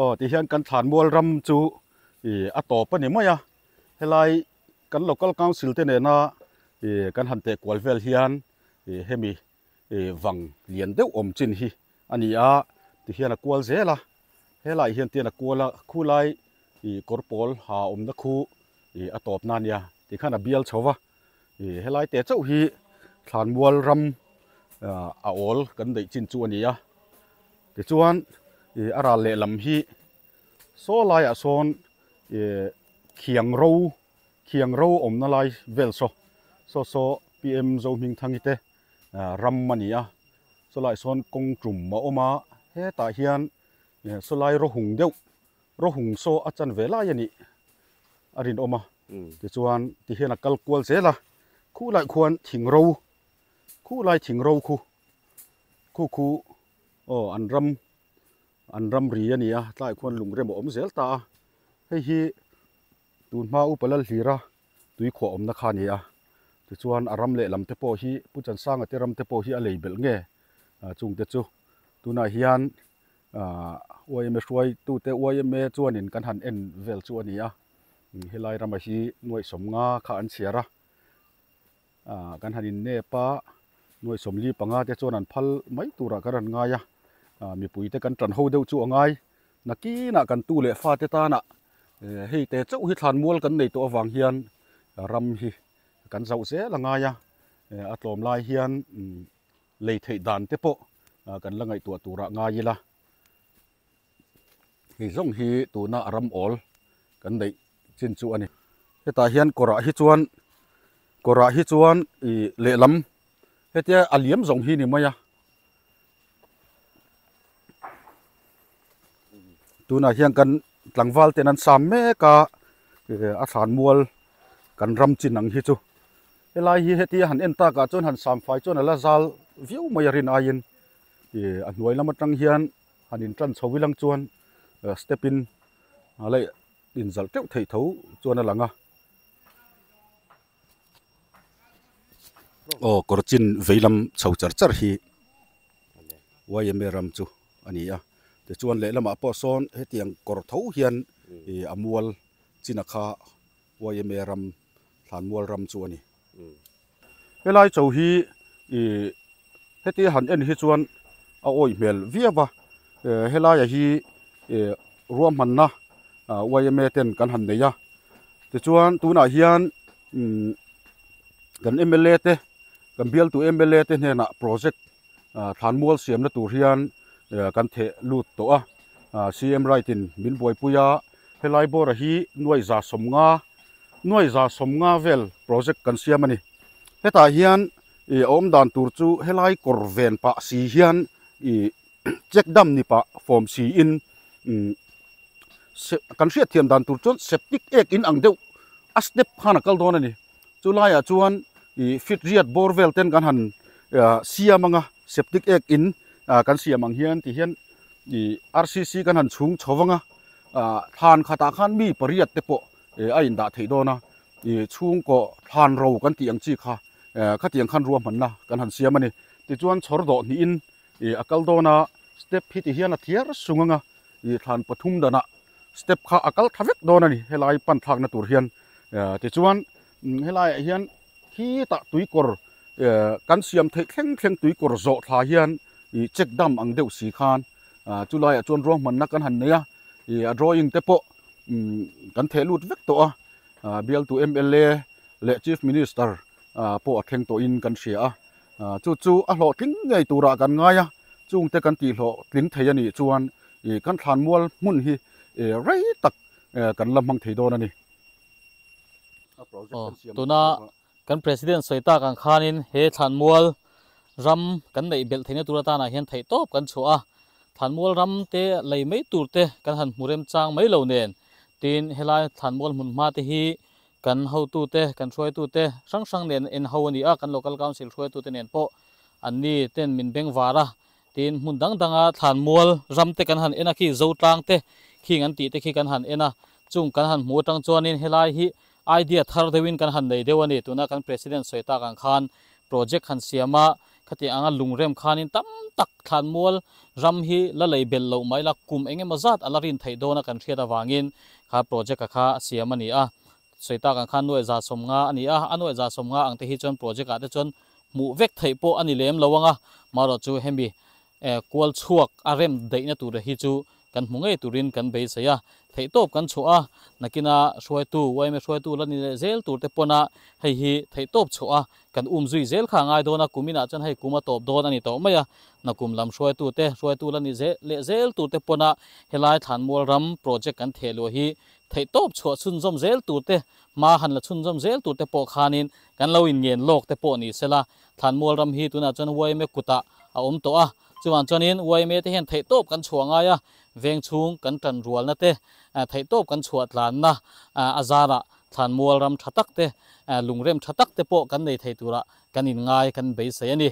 Aw ti hian kan thlanmual ram chu ih a tawp a ni mai a, helai kan local council te nena ih kan han teh kual vel hian ih hemi ih vang lian deuh awm chin hi a ni a ti hian a kual zel a helaiah hian tian a kual a khulai ih kawr pawl ha awmna khu ih a tawp na a nia tikhan a bial chho va ih helai te chauh hi thlanmual ram ah a awl kan neih chin chu a ni a tichuan ih a ral lehlam hi saw laiah sawn ih khiang ro Khiang ro awmna lai vel saw saw saw PM Zohmingthangi te ram a ni a, sawlai sawn kawng tum a awm a, hetah hian sawlai rawhung deuh rawhung saw a chan ve lai a nih a rinawm a, tichuan tihian a kal kual zel a, Khulai khuan thing ro khulai thing ro khu khu khu aw an ram an ram ri a ni a tlaiah khuan lung rem a awm zel ta a hei hi tun hma upa lal hlira tui khuah awmna kha a ni a tichuan a ram lehlam te pawh hi Pu Chansanga te ram te pawh hi a lei belh nge chung te chu tunah hian ahh yma hruaitute yma chuanin kan han en vel chu a ni a helai rama hi nuaih sawmnga kha an chhiar a ah kan han innep a nuaih sawmli panga te chuan an phal mai turah kan rawn ngai a ah mipui te kan tan ho deuh chu a ngai nakinah kan tu leh fate tanah eh hei te chauh hi thlan mual kan nei tawh avang hian ram hi kan zauh zel a ngai a eh a tlawm lai hian lei theih dan te pawh kan la ngaihtuah turah ngai ila hei zawng hi tuna a ram awl kan neih chin chu a ni. Hetah hian kawrah hi chuan kawrah hi chuan ih lehlam hetia a liam zawng hi ni mai a tunah hian kan tlangval ten an sam mek a ih a thlan mual kan ram chin ang hi chu helai hi hetia han en takah chuan han sam fai chuan a la zal viau mai a rin aiin ih a hnuai lam atang hian han in tan chho ilang chuan step in a la inzalh teuh theih tho chuan a lang a. Aw kawr chin vei lam chho char char hi yma ram chu a ni a tichuan lehlamah pawh sawn hetiang kawr tho hian ih a mual china kha yma ram thlan mual ram chu a ni. Helai cho hi ih heti han en hi chuan a awih hmel viau va helaia hi ih ruahmanna yma ten kan han nei a tichuan tunah hian umm kan mla te kan bialtu mla te hnenah project thlan mual siamna tur hian kan theh lut tawh a cm right in min buaipui a helai bawra hi nuai za sawmnga nuai za sawmnga vel project kan siam a ni hetah hian ih a awm dan tur chu helai kawr ven pah si hian ih check dam ni pah fawm si in umm kan hriat thiam dan tur chuan septic ek in ang deuh a step khan a kal dawn a ni chu laiah chuan ih fit riat bawr vel ten kan han siam anga septic ek in kan siam ang hian ti hian ih rcc kan han chhung chho vang a thlan khatah khan mi pariat te pawh a indah theih dawn a ih chhungkaw thlan ro kan tih ang chi kha khatiang khan ruahmanna kan han siam a ni tichuan chhawr dawh hnihin ih a kal dawn a step hi ti hian a thiar sung anga ih thlan pathum danah step kha a kal tha vek dawn a ni helai pan thlakna tur hian tichuan helaiah hian khitah tuikawr kan siam theih thleng thleng tuikawr zawh thla hian ih check dam ang deuh si khan chu laiah chuan ruahmanna kan han nei a ih a drawing te pawh kan theh lut vek tawh a bialtu mla leh chief minister pawh a thleng tawhin kan hria a chu chu a hlawhtling ngei turah kan ngai a chungte kan tih hlawhtling thei a nih chuan ih kan thlanmual hmun hi rei tak kan la hmang thei dawn a ni. Tuna kan president sawi tak ang khanin he thlanmual ram kan neih belh theihna tur atanah hian theihtawp kan chhuah a, thlanmual ram te lei mai tur te kan han hmu remchang mai lo nen tin helai thlanmual hmun hma te hi kan hotute kan hruaitute hrang hrang nen en ho a ni a, kan local council hruaitute nen pawh an ni ten min beng var a, tin hmun dang danga thlanmual ram te kan han en a khi Zotlang te khing an tih te khi kan han en a, chung kan han hmu atang chuanin helai hi Idea thar deuhin kan han nei deuh a ni. Tuna kan President sawi tak ang khan project han siam a, khatiang anga lungrem khanin tam tak thlanmual ram hi la lei belh loh mai la, kum eng emaw zat a la rin theih dawn a kan hriat avangin kha project-a kha a siam a ni a. Sawi tak ang khan nuaih za sawmnga a ni a, a nuaih za sawmnga ang te hi chuan project-ah te chuan hmuh vek theih pawh a ni lem lo ang a, marawh chu hemi kual chhuak a rem daihna tur hi chu kan hmu ngei turin kan beisei a, theihtawp kan chhuah a, nakina hruaitu, yma hruaitu la ni leh zel tur te pawn a hei hi theihtawp chhuah a kan um zui zel kha a ngai dawn a, kuminah chuan hei kum a tawp dawn a ni tawh mai a, nakum lam hruaitu te, hruaitu la ni leh zel tur te pawn a helai Thlanmual ram project kan theh luah hi theihtawp chhuah chhunzawm zel tur te, hma han la chhunzawm zel tur te pawh khanin kan lo inngen lawk te pawh ni sela, Thlanmual ram hi tunah chuan yma kutah a awm tawh a, chuvang chuanin yma te hian theihtawp kan chhuah ngai a, veng chhung kan tan rualna te, theihtawp kan chhuah tlanna a zarah Thlanmual ram tha tak te lungrem tha tak te pawh kan nei thei tura kan inngai kan beisei a ni.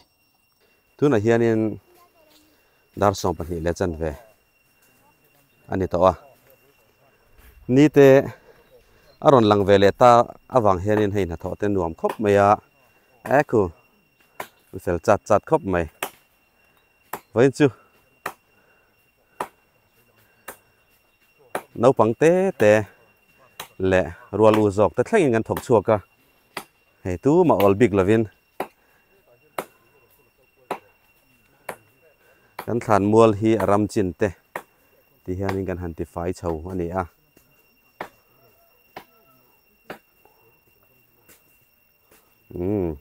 Tunah hianin dar 22 leh chanve a ni tawh a, ni te a rawn lang ve leh ta avang hianin hei hnathawh te nuam khawp mai a, e khu fel chat chat khawp mai vawiin chu naupang te te leh rual u zawk te thlengin kan thawk chhuak a, hei tumah awl bik lovin Kan thlan mual hi a ram chin te ti hianin kan han ti fai chho a ni a. Umm.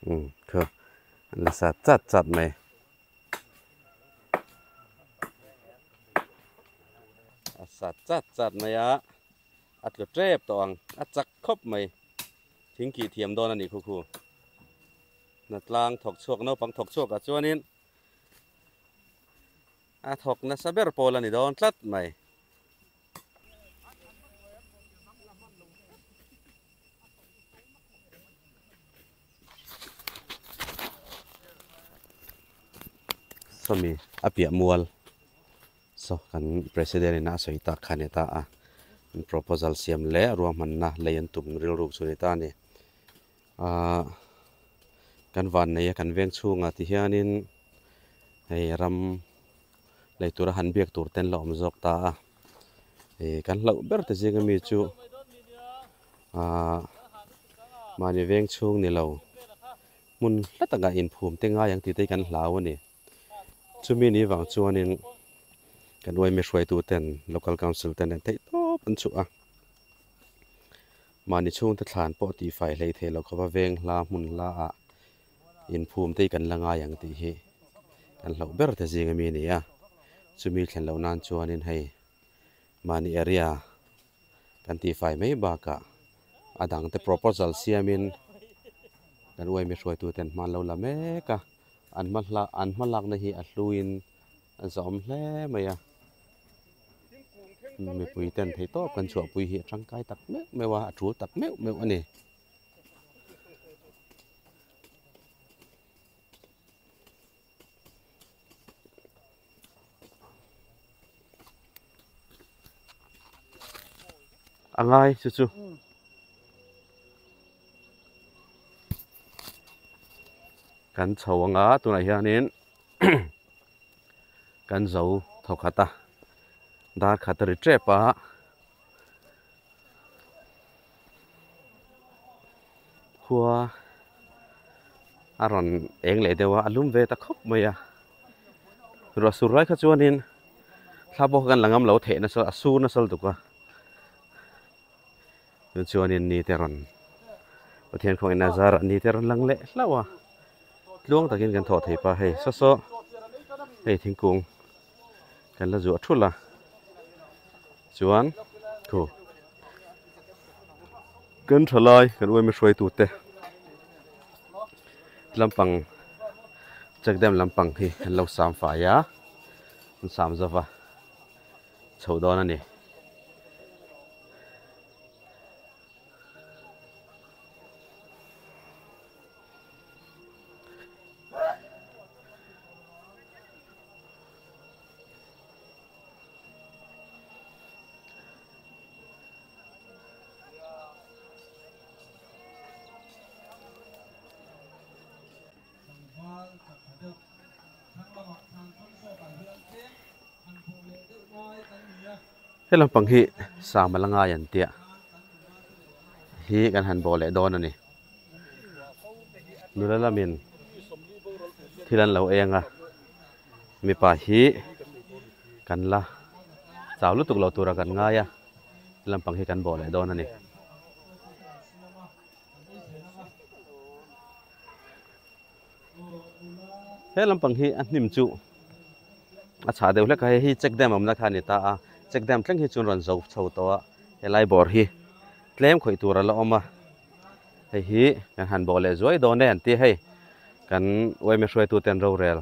Um kha an la sat chat chat mai a sat chat chat mai a a tlu tep tawh ang a chak khawp mai thing kih thiam dawn a nih khu khu hnatlang thawk chhuak naupang thawk chhuak ah chuanin a thawk nasa ber pawl a ni dawn tlat mai. Sawmi a piah mual saw kan president in a sawi tak kha a ni ta a proposal siam leh ruahmanna lei an tum rilruk chu a ni ta a ni ahh kan van nei a kan veng chhungah ti hianin hei ram lei tura han biak tur te an la awm zawk ta a ih kan hlauh ber te zinga mi chu ahh mahni veng chhung ni lo hmun hla takah inphum te ngai ang tih te hi kan hlau a ni chumi ni vang chuanin kan uaimi hruaitu ten local council ten an theih tawp an chhuah a mahni chhungte thlan pawh tihfai hlei thei lo khawpa veng hla hmun hla ah inphum te hi kan la ngai ang tih hi kan hlauh ber te zing ami a ni a chumi thlen loh nan chuanin hei mahni area kan tihfai mai bakah a dang te proposal siamin kan uaimi hruaitu ten hma an lo la mek a an hma hla an hma lakna hi a hluin a zawm hle mai a mipui ten theih tawp kan chhuahpui hi a tangkai tak meuh meuh a a tul tak meuh meuh a ni. A ngai chu chu kan chho anga tunah hianin kan zo thawkhat a dar khat a ri tep a. Khua a rawn eng leh deuh a a lum ve ta khawp mai a ruah sur lai kha chuanin thla pawh kha kan la ngam lo theih nasa a sur nasa lutuk a chu chuanin ni te rawn Pathian khawngaihna zarah ni te rawn lang leh hlauh a tluang takin kan thawh thei pa hei saw saw hei thingkung kan la zuah thulh a chuan thu kan tha lai kan uaimi hruaitu te lampang check dam lampang hi an lo sam fai a an sam zova chho dawn a ni. He lampang hi sam a la ngai an tia hi kan han bawh leh dawn a ni nula lamin thil an lo eng a mipa hi kan la chau lutuk lo tura kan ngai a he lampang hi kan bawh leh dawn a ni. He lampang hi a hnim chu a chhah deuh hlek a hei hi check dam awmna kha a ni ta a check dam thleng hi chuan rawn zo chho tawh a helai bawr hi tlem khawih tur a la awm a. Hei hi kan han bawh leh zuai dawn e an ti hei. Kan yma hruaitu ten rorel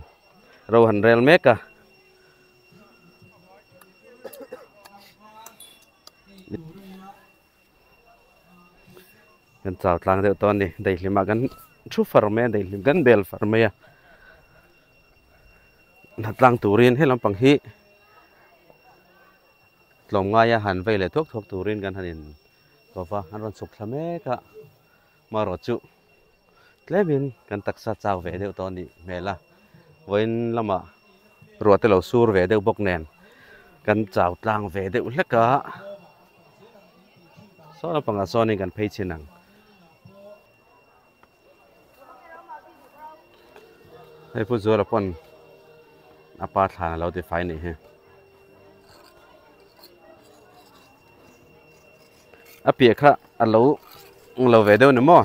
ro han rel mek a. Kan chau tlang deuh tawh a ni daihlim ah kan thu far mai a daihlim kan bel far mai a hna tlang turin he lampang hi tlawmngaia han vei leh thuak thuak turin kan han in ko va an rawn chhuk thla mek a marawh chu tlemin kan taksa chau ve deuh tawh a nih hmel a vawiin lamah ruah te lo sur ve deuh bawk nen kan chau tlang ve deuh hlek a saw lampangah sawnin kan phei chhin ang. Hei Pu Zuala pawn a pa thlan a lo ti fai nih hi. A piah kha a lo lo ve deuh ni maw?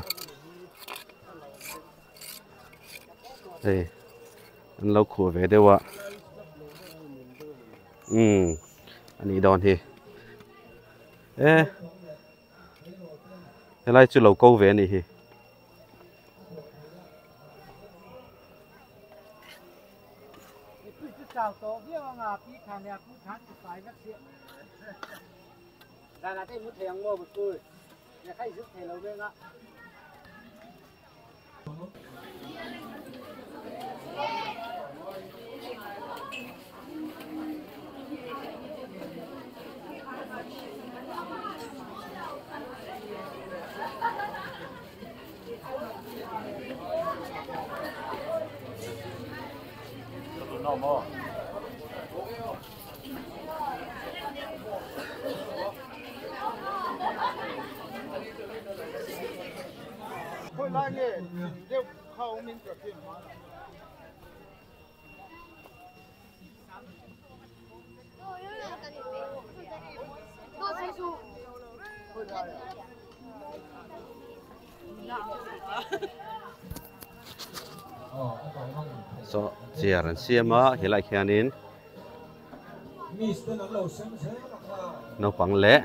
Hei an lo khuh ve deuh a. Umm a nih dawn hi. E helai chu lo ko ve a nih hi. Saw chair an siam a helaiah hianin naupang leh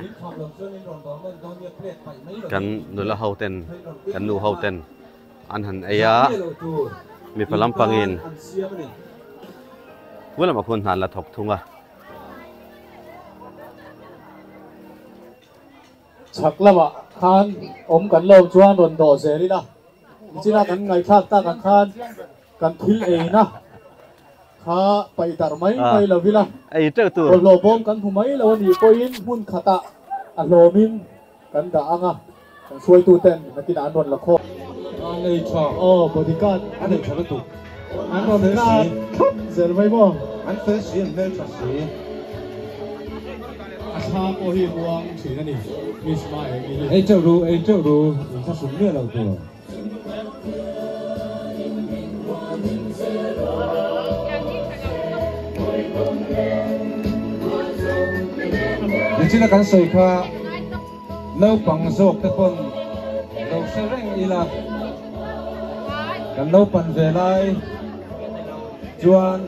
kan nula ho ten kan nu ho ten an han ei a mipa lampangin pu lamah khuan hna an la thawk thung a. Chhak lamah khan awm kan lo chuan rawn dawh zel ila nichina kan ngaihthlak tak ang khan kan thil eina kha paih darh mai mai lo ila bawlhhlawh bawm kan hmu mai lo a nih pawhin hmun khatah a hlawmin kan dah ang a kan hruaitu ten nakinah an rawn la khawm. A nei tha. Aw bodyguard. A nei tha lutuk. An rawn kar thlap zel mai maw. An fel si an hmeltha si. A thla pawh hi muang thin a ni Miss Maengi hi. Ei teuh ru, ei teuh ru, in thla hrum miah lo tur. Nichina kan sawi kha naupang zawk te pawn lo hre reng ila kan naupan ve lai chuan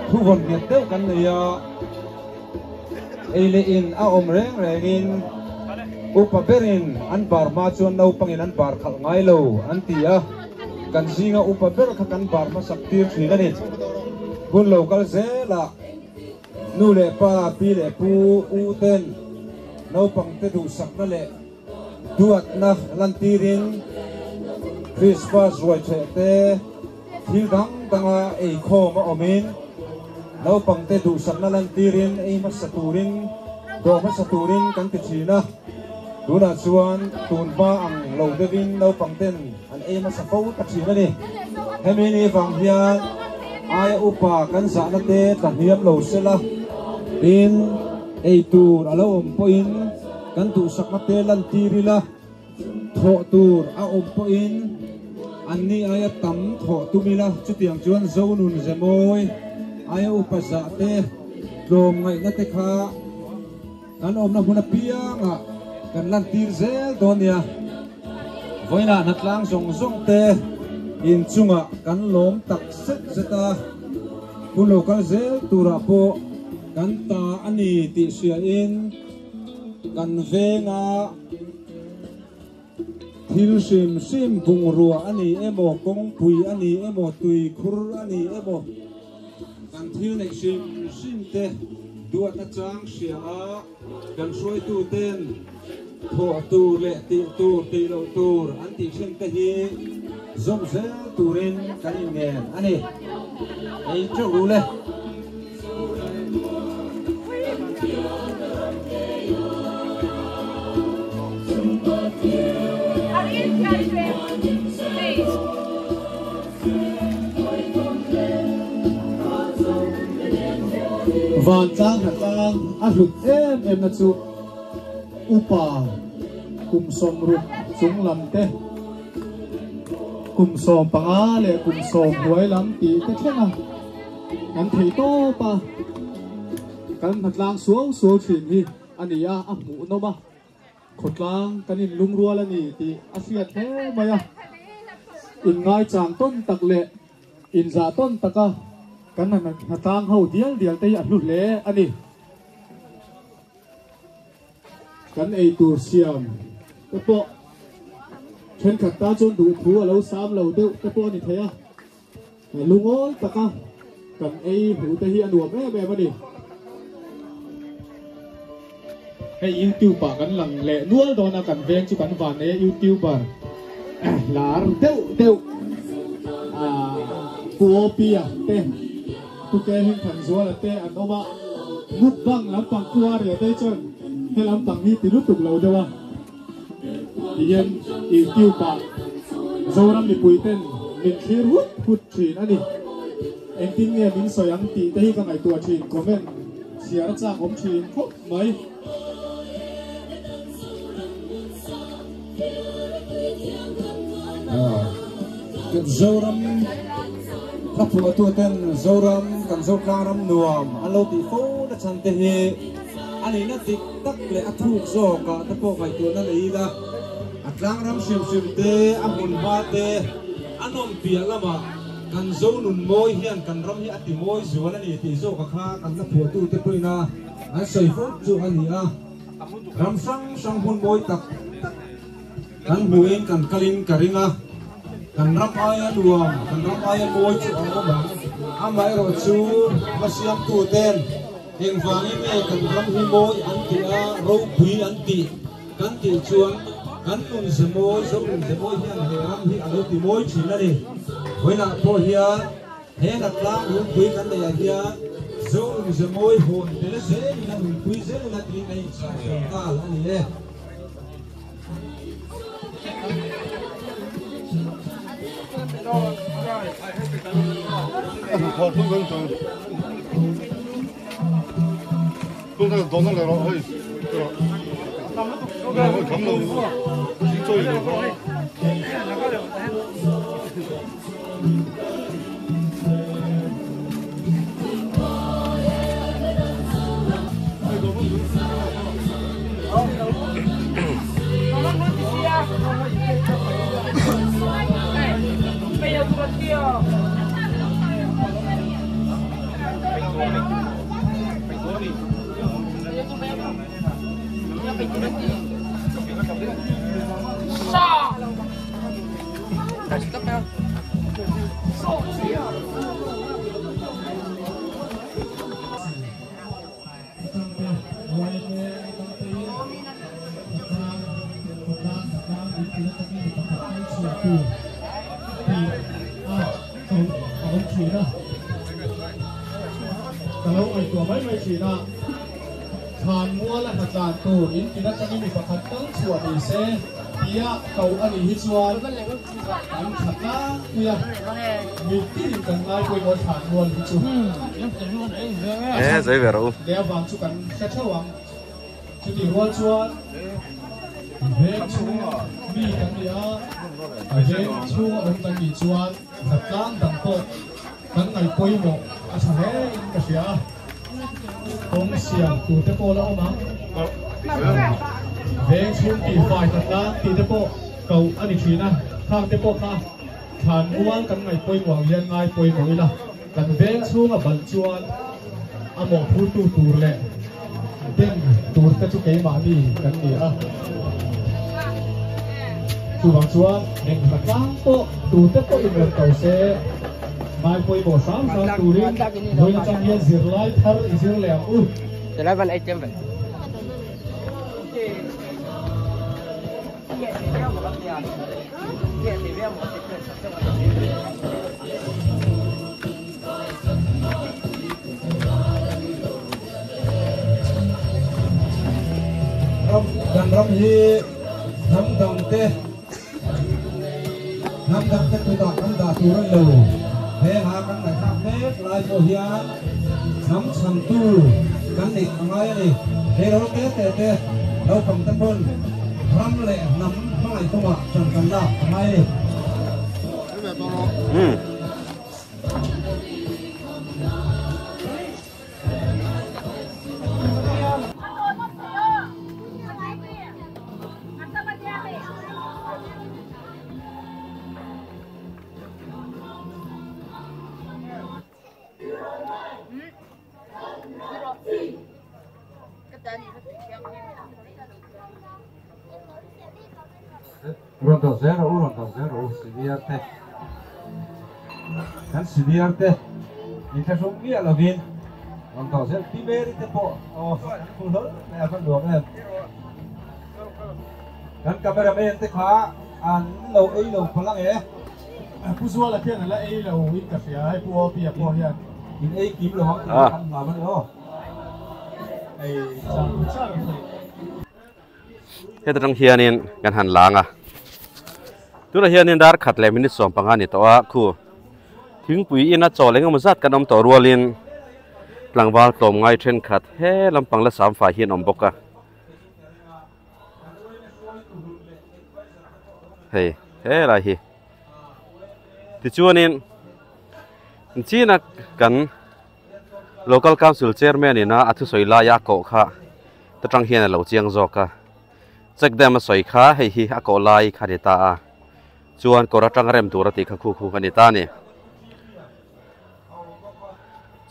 thu vawn nghet deuh kan nei a. Ei leh in a awm reng rengin upa berin an bar hma chuan naupangin an bar khalh ngai lo an ti a, kan zinga upa ber kha kan bar hmasak tir thin a ni. Hun lo kal zelah nu leh pa, pi leh pu, u ten naupangte duhsakna leh duatna lantirin Krismas ruai theh te, Thil dang danga eikhawm a awmin naupangte duhsakna lantirin ei hmasa turin, dawh hmasa turin kan ti thin a. Tunah chuan tun hma ang lo deuhin naupangten an ei hmasa fo ta thin a ni. Hemi ni vang hian aia upa kan zahna te tla hniam lo sela, tin ei tur a lo awm pawhin kan duhsakna te lantir ila, Thawh tur a awm pawhin anni aia tam thawh tum ila, chutiang chuan Zonun Zemawi aia upa zah te, tlawm ngaihna te kha kan awmna hmun apiangah kan lantir zel dawn nia. Vawiinah hnatlang zawng zawng te inchungah kan lawm tak zet zet a, hun lo kal zel turah pawh kan ta a ni tih hriain kan venga. Thil hrim hrim bungrua a ni emaw, kawngpui a ni emaw, tuikhur a ni emaw, kan thil neih hrim hrim te duat nachang hria a, kan hruaitu ten thawh tur leh tih tur tih loh tur an tih thin te hi zawm zel turin kan inngen a ni. Ei teuh ru le. Vantlang hnatlang a hlut em em na chu upa kum sawmruk chung lam te kum 15 leh kum 10 hnuai lam tih te thleng a kan thei tawp a kan hnatlang suau suau thin hi a ni a a hmuh nawm a khawtlang kan in lungrual a ni tih a hriat hle mai a in ngai chang tawn tak leh in zah tawn taka kan hnatlang ho dial dial te hi a hlu hle a ni. Kan ei tur siam te pawh thenkhat tan chuan duh thu a lo sam lo deuh te pawh a ni thei a, lungawi taka kan ei hmuh te hi a nuam em em a ni. Hei YouTube ah kan lang leh nual dawn a, kan veng chu kan van nei a YouTuber lar deuh deuh Pu Opia te Pu Ke Hing Thanzuala te an awm a, mukbang lampang Pu Aria te chuan he lampang hi ti lutuk lo deuh a tihian YouTube ah Zoram mipui ten min thlir hut hut thin a ni. Engtin nge min sawi ang tih te hi ka ngaihtuah thin, comment chhiar a chak awm thin khawp mai. Kan Zoram ka phuahtu ten Zoram kan Zotlang ram nuam an lo tih fo na chhan te hi a nihna dik tak leh a thuk zawkah te pawh ngaihtuahna nei ila a tlang ram hrim hrim te a hmun hma te a nawm piah lamah kan Zo nun mawi hian kan ram hi a ti mawi zual a ni tih zawkah kha kan la phuahtu te pawhin a an sawi fo chu a ni a. Ram hrang hrang hmun mawi tak tak kan hmuhin kan kalin ka ring a, kan ram aia nuam, kan ram aia mawi chu a awm ang. Amaherawh chu hmasiamtu ten engvangin nge kan ram hi mawi an tih a, ropui an tih kan tih chuan kan nun ze mawi, Zo nun ze mawi hian he ram hi a lo ti mawi thin a ni. Vawiinah pawh hian He Hnatlang lungpui kan neih ah hian Zo nunze mawi hawn tel zelin a nunpui zelin a tiin a inchhah fel nghal a ni e. Ka lo ngaihtuah mai mai thin a, thlan muala hnatlan tur in tin atangin mi pakhat tal chhuah ni se tia ko a nih hi chuan kan tha tlangpui a, mitinin kan ngai pawimawh thlan mual hi chu leh avang chu kan hre theuh ang. Chutih rual chuan veng chhung mi kan ni a, veng chhunga awm kan nih chuan hnatlang dang pawh kan ngaih pawimawh a tha hle in ka hria a, kawng siam tur te pawh la awm ang. Veng chhung tihfai hnatlang tih te pawh koh a ni thin a, khang te pawh kha thlan mual kan ngaih pawimawh ang hian ngai pawimawh ila, kan veng chhunga balh chuan a mawhphurtu tur leh dem tur te chu keimahni kan ni a. Chuwang chuan eng hlatlang pawh tute pawh in rawn ko se ngai pawimawh hram hram turin vawiin atang hian zirlai thar i zir leh ang u. Ram kan ram hi hnam dang te hnam dang te kutah kan dah tur a ni lo. Heng a kan ngaihthlak mek lai pawh hian hnam chhantu kan neih a ngai a ni. Tleirawl te te te naupang te pawn ram leh hnam hmangaih kawngah ṭan kan lak a ngai a ni. Rawn dawh zel rawh u, rawn dawh zel rawh u, senior te. Kan senior te inthlahrung miah lovin rawn dawh zel Pi Mary te pawh aw an hmu hlawl mai a va nuam em. Kan cameraman te kha an lo ei lo palh ang e. Pu Zuala khian a la ei lo in ka hria hei Pu Opi-a pawh hian. In ei kim lo ang tih kha kan hlau a ni aw. Ei char char thei. Heta tang hianin kan han lang a tunah hianin dar khat leh minute 15 ni tawh a khu thingpui ina chaw leh engemaw zat kan awm tawh rualin tlangval tlawm ngai thenkhat he lampang la sam fai hi an awm bawk a hei helai hi tichuanin china kan Local Council Chairman ina a thusawi laia a koh kha ta tang hian a lo chiang zawk a, check dam a sawi kha hei hi a koh lai kha a ni ta a, chuan kawr atanga rem tur a tih kha khu khu a ni ta a ni.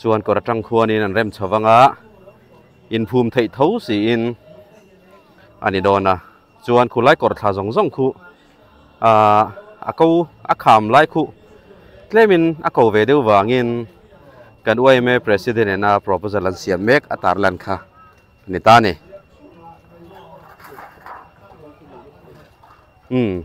Chuan kawr atang khuanin an rem chho vang a, inphum theih tho siin a ni dawn a, chuan khulai kawr thla zawng zawng khu ahh a ko a kham lai khuh tlemin a ko ve deuh vangin kan yma president ena proposal an siam mek a tarlan kha a ni ta a ni. Umm.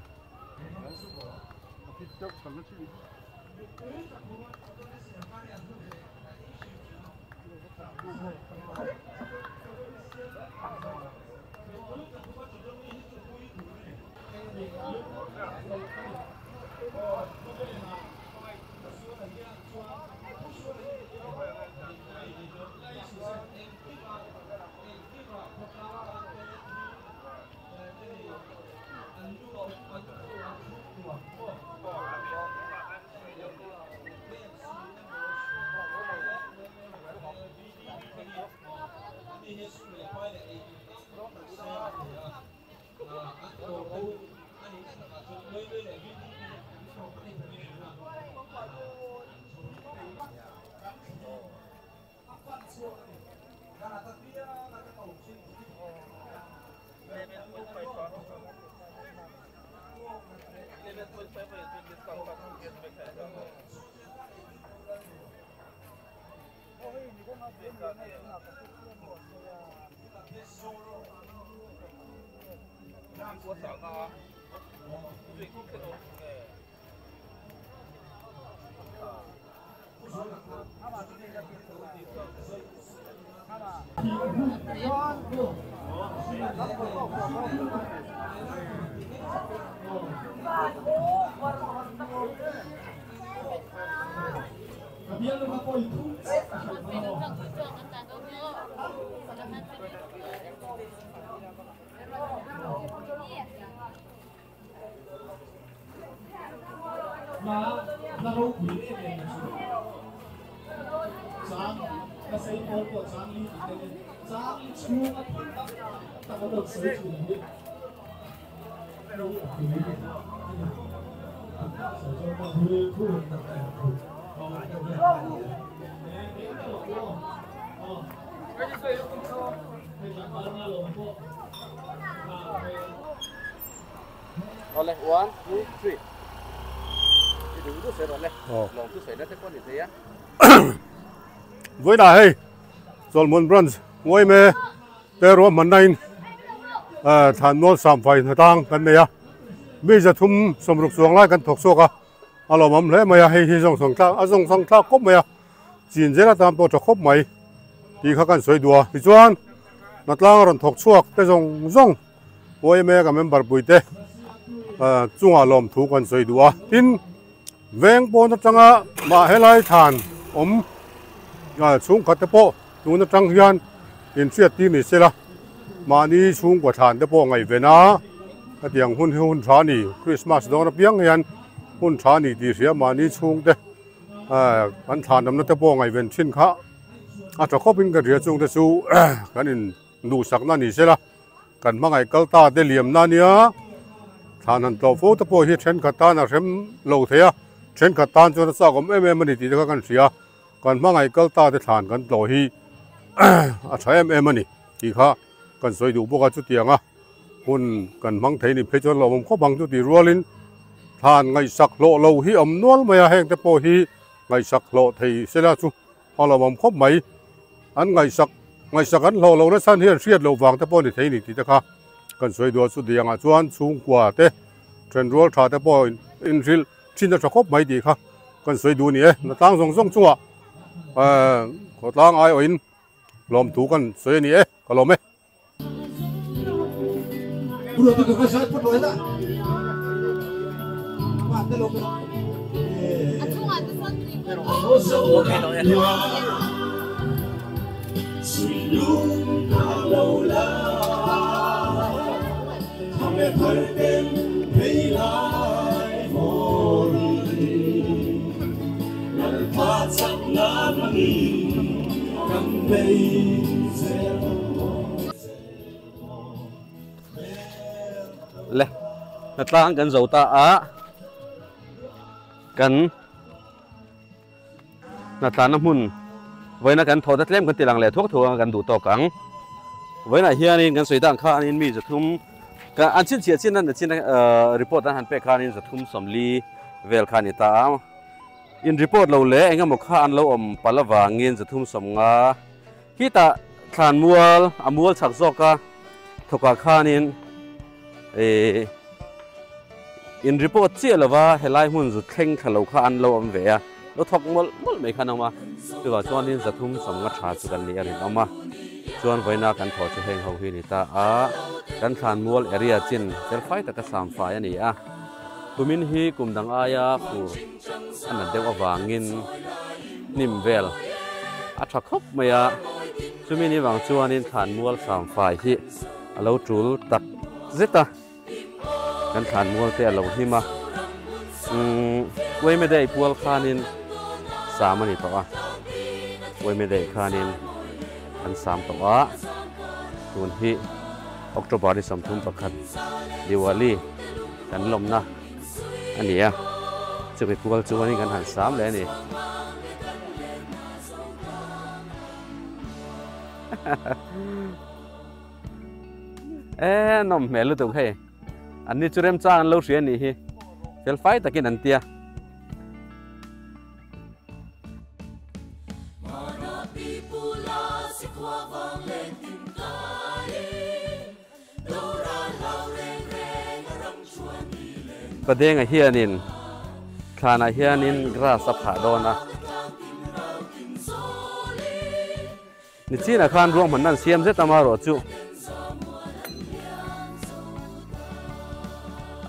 Awle, one, two, three. I duh duh sawi rawh le. Lawm chu sawi na te pawh a ni thei a. Vawiinah hei Chawlhmun Branch Ngawime te ruahmanna in Thlanmual Samfai hnatang kan nei a. Mi zathum sawmruk chuang lai kan thawk chhuak a, a lawmawm hle mai a, hei hi zawng sawng thlak a zawng sawng thlak khawp mai a, chin zel atan pawh a tha khawp mai tih kha kan sawi duh a. Tichuan hnatlang a rawn thawk chhuak te zawng zawng YMA ka member pui te chungah lawmthu kan sawi duh a, tin veng pawn atanga mah helai thlan awm chhungkhat te pawh tun atang hian inhriat tir ni sela mahni chhungkua thlan te pawh ngaihven a, hetiang hun hi hun tha a ni Christmas dawn apiang hian hun tha a ni tih hria mahni chhungte kan thlan awmna te pawh ngaihven thin kha a tha khawpin ka hria chungte chu kan in duhsakna ni sela. Kan hmangaih kal ta te liamna ania, thlan han tlawh fo te pawh hi thenkhat tan a hrem lo thei a, thenkhat tan chuan a chak awm em em a ni tih te kha kan hria. Kan hmangaih kal ta te thlan kan tlawh hi a tha em em a ni tih kha kan sawi duh bawk a, chutianga hun kan hmang thei ni phei chuan lawmawm khawp ang chu tih rualin thlan ngaihsak hlawh lo hi awm nual mai a, heng te pawh hi ngaihsak hlawh thei sela chu A lawmawm khawp mai. An ngaihsak ngaihsak an hlawh lohna chhan hian hriat loh vang te pawh a ni thei ni tih te kha kan sawi duh a. Chutiang ah chuan chhungkua te thenrual tha te pawh inhrilh thin a tha khawp mai tih kha kan sawi duh a ni e. Hnatlang zawng zawng chungah khawtlang aiawhin lawmthu kan sawi a ni e. Ka lawm e. Le hnatlang kan zo ta a kan hnatlanna hmun vawiina kan thaw ta tlem kan ti lang leh thuak thuak ang kan duh tawk ang vawiinah hianin kan sawi dan khanin mi zathum ka an chhinchhiah chin a ni chin a report an han pek khanin zathum sawmli vel kha a ni ta a. In report lo leh eng emaw kha an lo awm palh avangin 350 khitah thlan mual a mual chak zawk a thawkah khanin ih in report chiah lova helai hmun zu thleng thla lo kha an lo awm ve a lo thawk mawlh mawlh mai khan a awm a chuvang chuanin 350 tha chu kan nih a rinawm a chuan vawiina kan thawh chu heng ho hi a ni ta a kan thlan mual area chin felfai taka samfai a ni a. Kumin hi kum dang aia fur a nat deuh avangin hnim vel a tha khawp mai a, chumi ni vang chuanin thlanmual samfai hi a lo tul tak zet a, kan thlanmual te a lo hnim a, umm Uaimedei pual khanin sam a ni tawh a, Uaimedei khanin an sam tawh a, tun hi October ni 31 Diwali. Kan lawmna a ni a, chumi pual chuanin kan han sam leh a ni. E nawm hmel lutuk hei. An ni chu remchang an lo hria a nih hi. Fel fai takin an tia. Padenga hianin thlanah hianin grass a phah dawn a, nichinah khan ruahmanna an siam zet amaherawh chu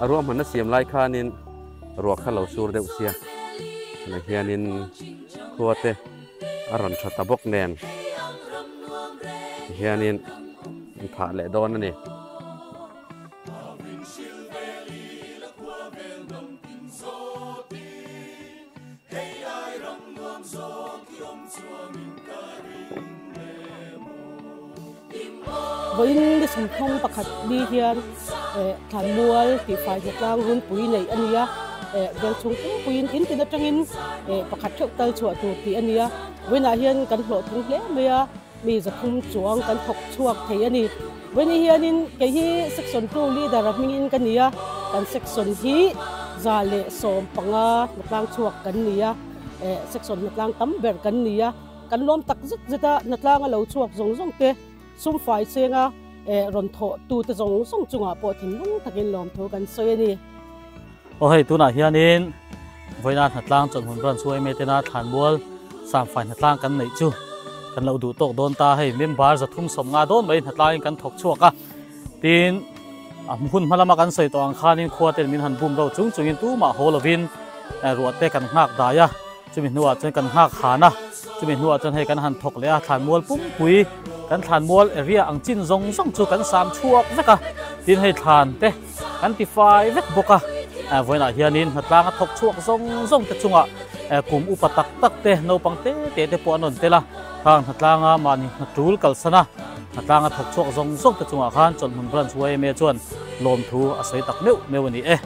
a ruahmanna siam lai khanin ruah kha lo sur deuh sia tunah hianin khua te a rawn tha ta bawk nen tihianin. An phah leh dawn a ni. Vawiin ni 31 ni hian Thlanmual tihfai hnatlang runpui neih a ni a, vengchhung pumpuiin in tin atangin pakhat theuh tal chhuah tur tih a ni a, vawiinah hian kan hlawhtling hle mai a. Mi 300 chuang kan thawk chhuak thei a ni. Vawiin hianin kei hi Section 2 Leader a hmingin ka ni a, Kan section hi 115 hnatlang chhuak kan ni a, section hnatlang tam ber kan ni a. Kan lawm tak zet zet a, hnatlang a lo chhuak zawng zawng te, sum fai chenga rawn thawh tu te zawng zawng chungah pawh thinlung takin lawmthu kan sawi a ni. Aw hei tunah hianin vawiina hnatlang chawlhmun branch yma tena thlanmual samfai hnatlang kan neih chu kan lo duh tawk dawn ta. Hei member 350 dawn mai hnatlangin kan thawk chhuak a, tin a hun hma lama kan sawi tawh ang khanin khua ten min han bum ro chung chungin tumah haw lovin ruah te kan nghak dai a, chumi hnuah chuan kan nghak han a, chumi hnuah chuan hei kan han thawk leh a, thlanmual pumpui kan thlanmual area ang chin zawng zawng chu kan sam chhuak vek a, tin hei thlan te kan ti fai vek bawk a, vawiinah hianin hnatlang a thawk chhuak zawng zawng te chungah kum upa tak tak te naupang te te te pawh an rawn tel a, khang hnatlanga mahni hnatul kalsan a, hnatlanga thawk chhuak zawng zawng te chungah khan chawlhmun branch yma chuan lawmthu a sawi tak meuh meuh a ni e.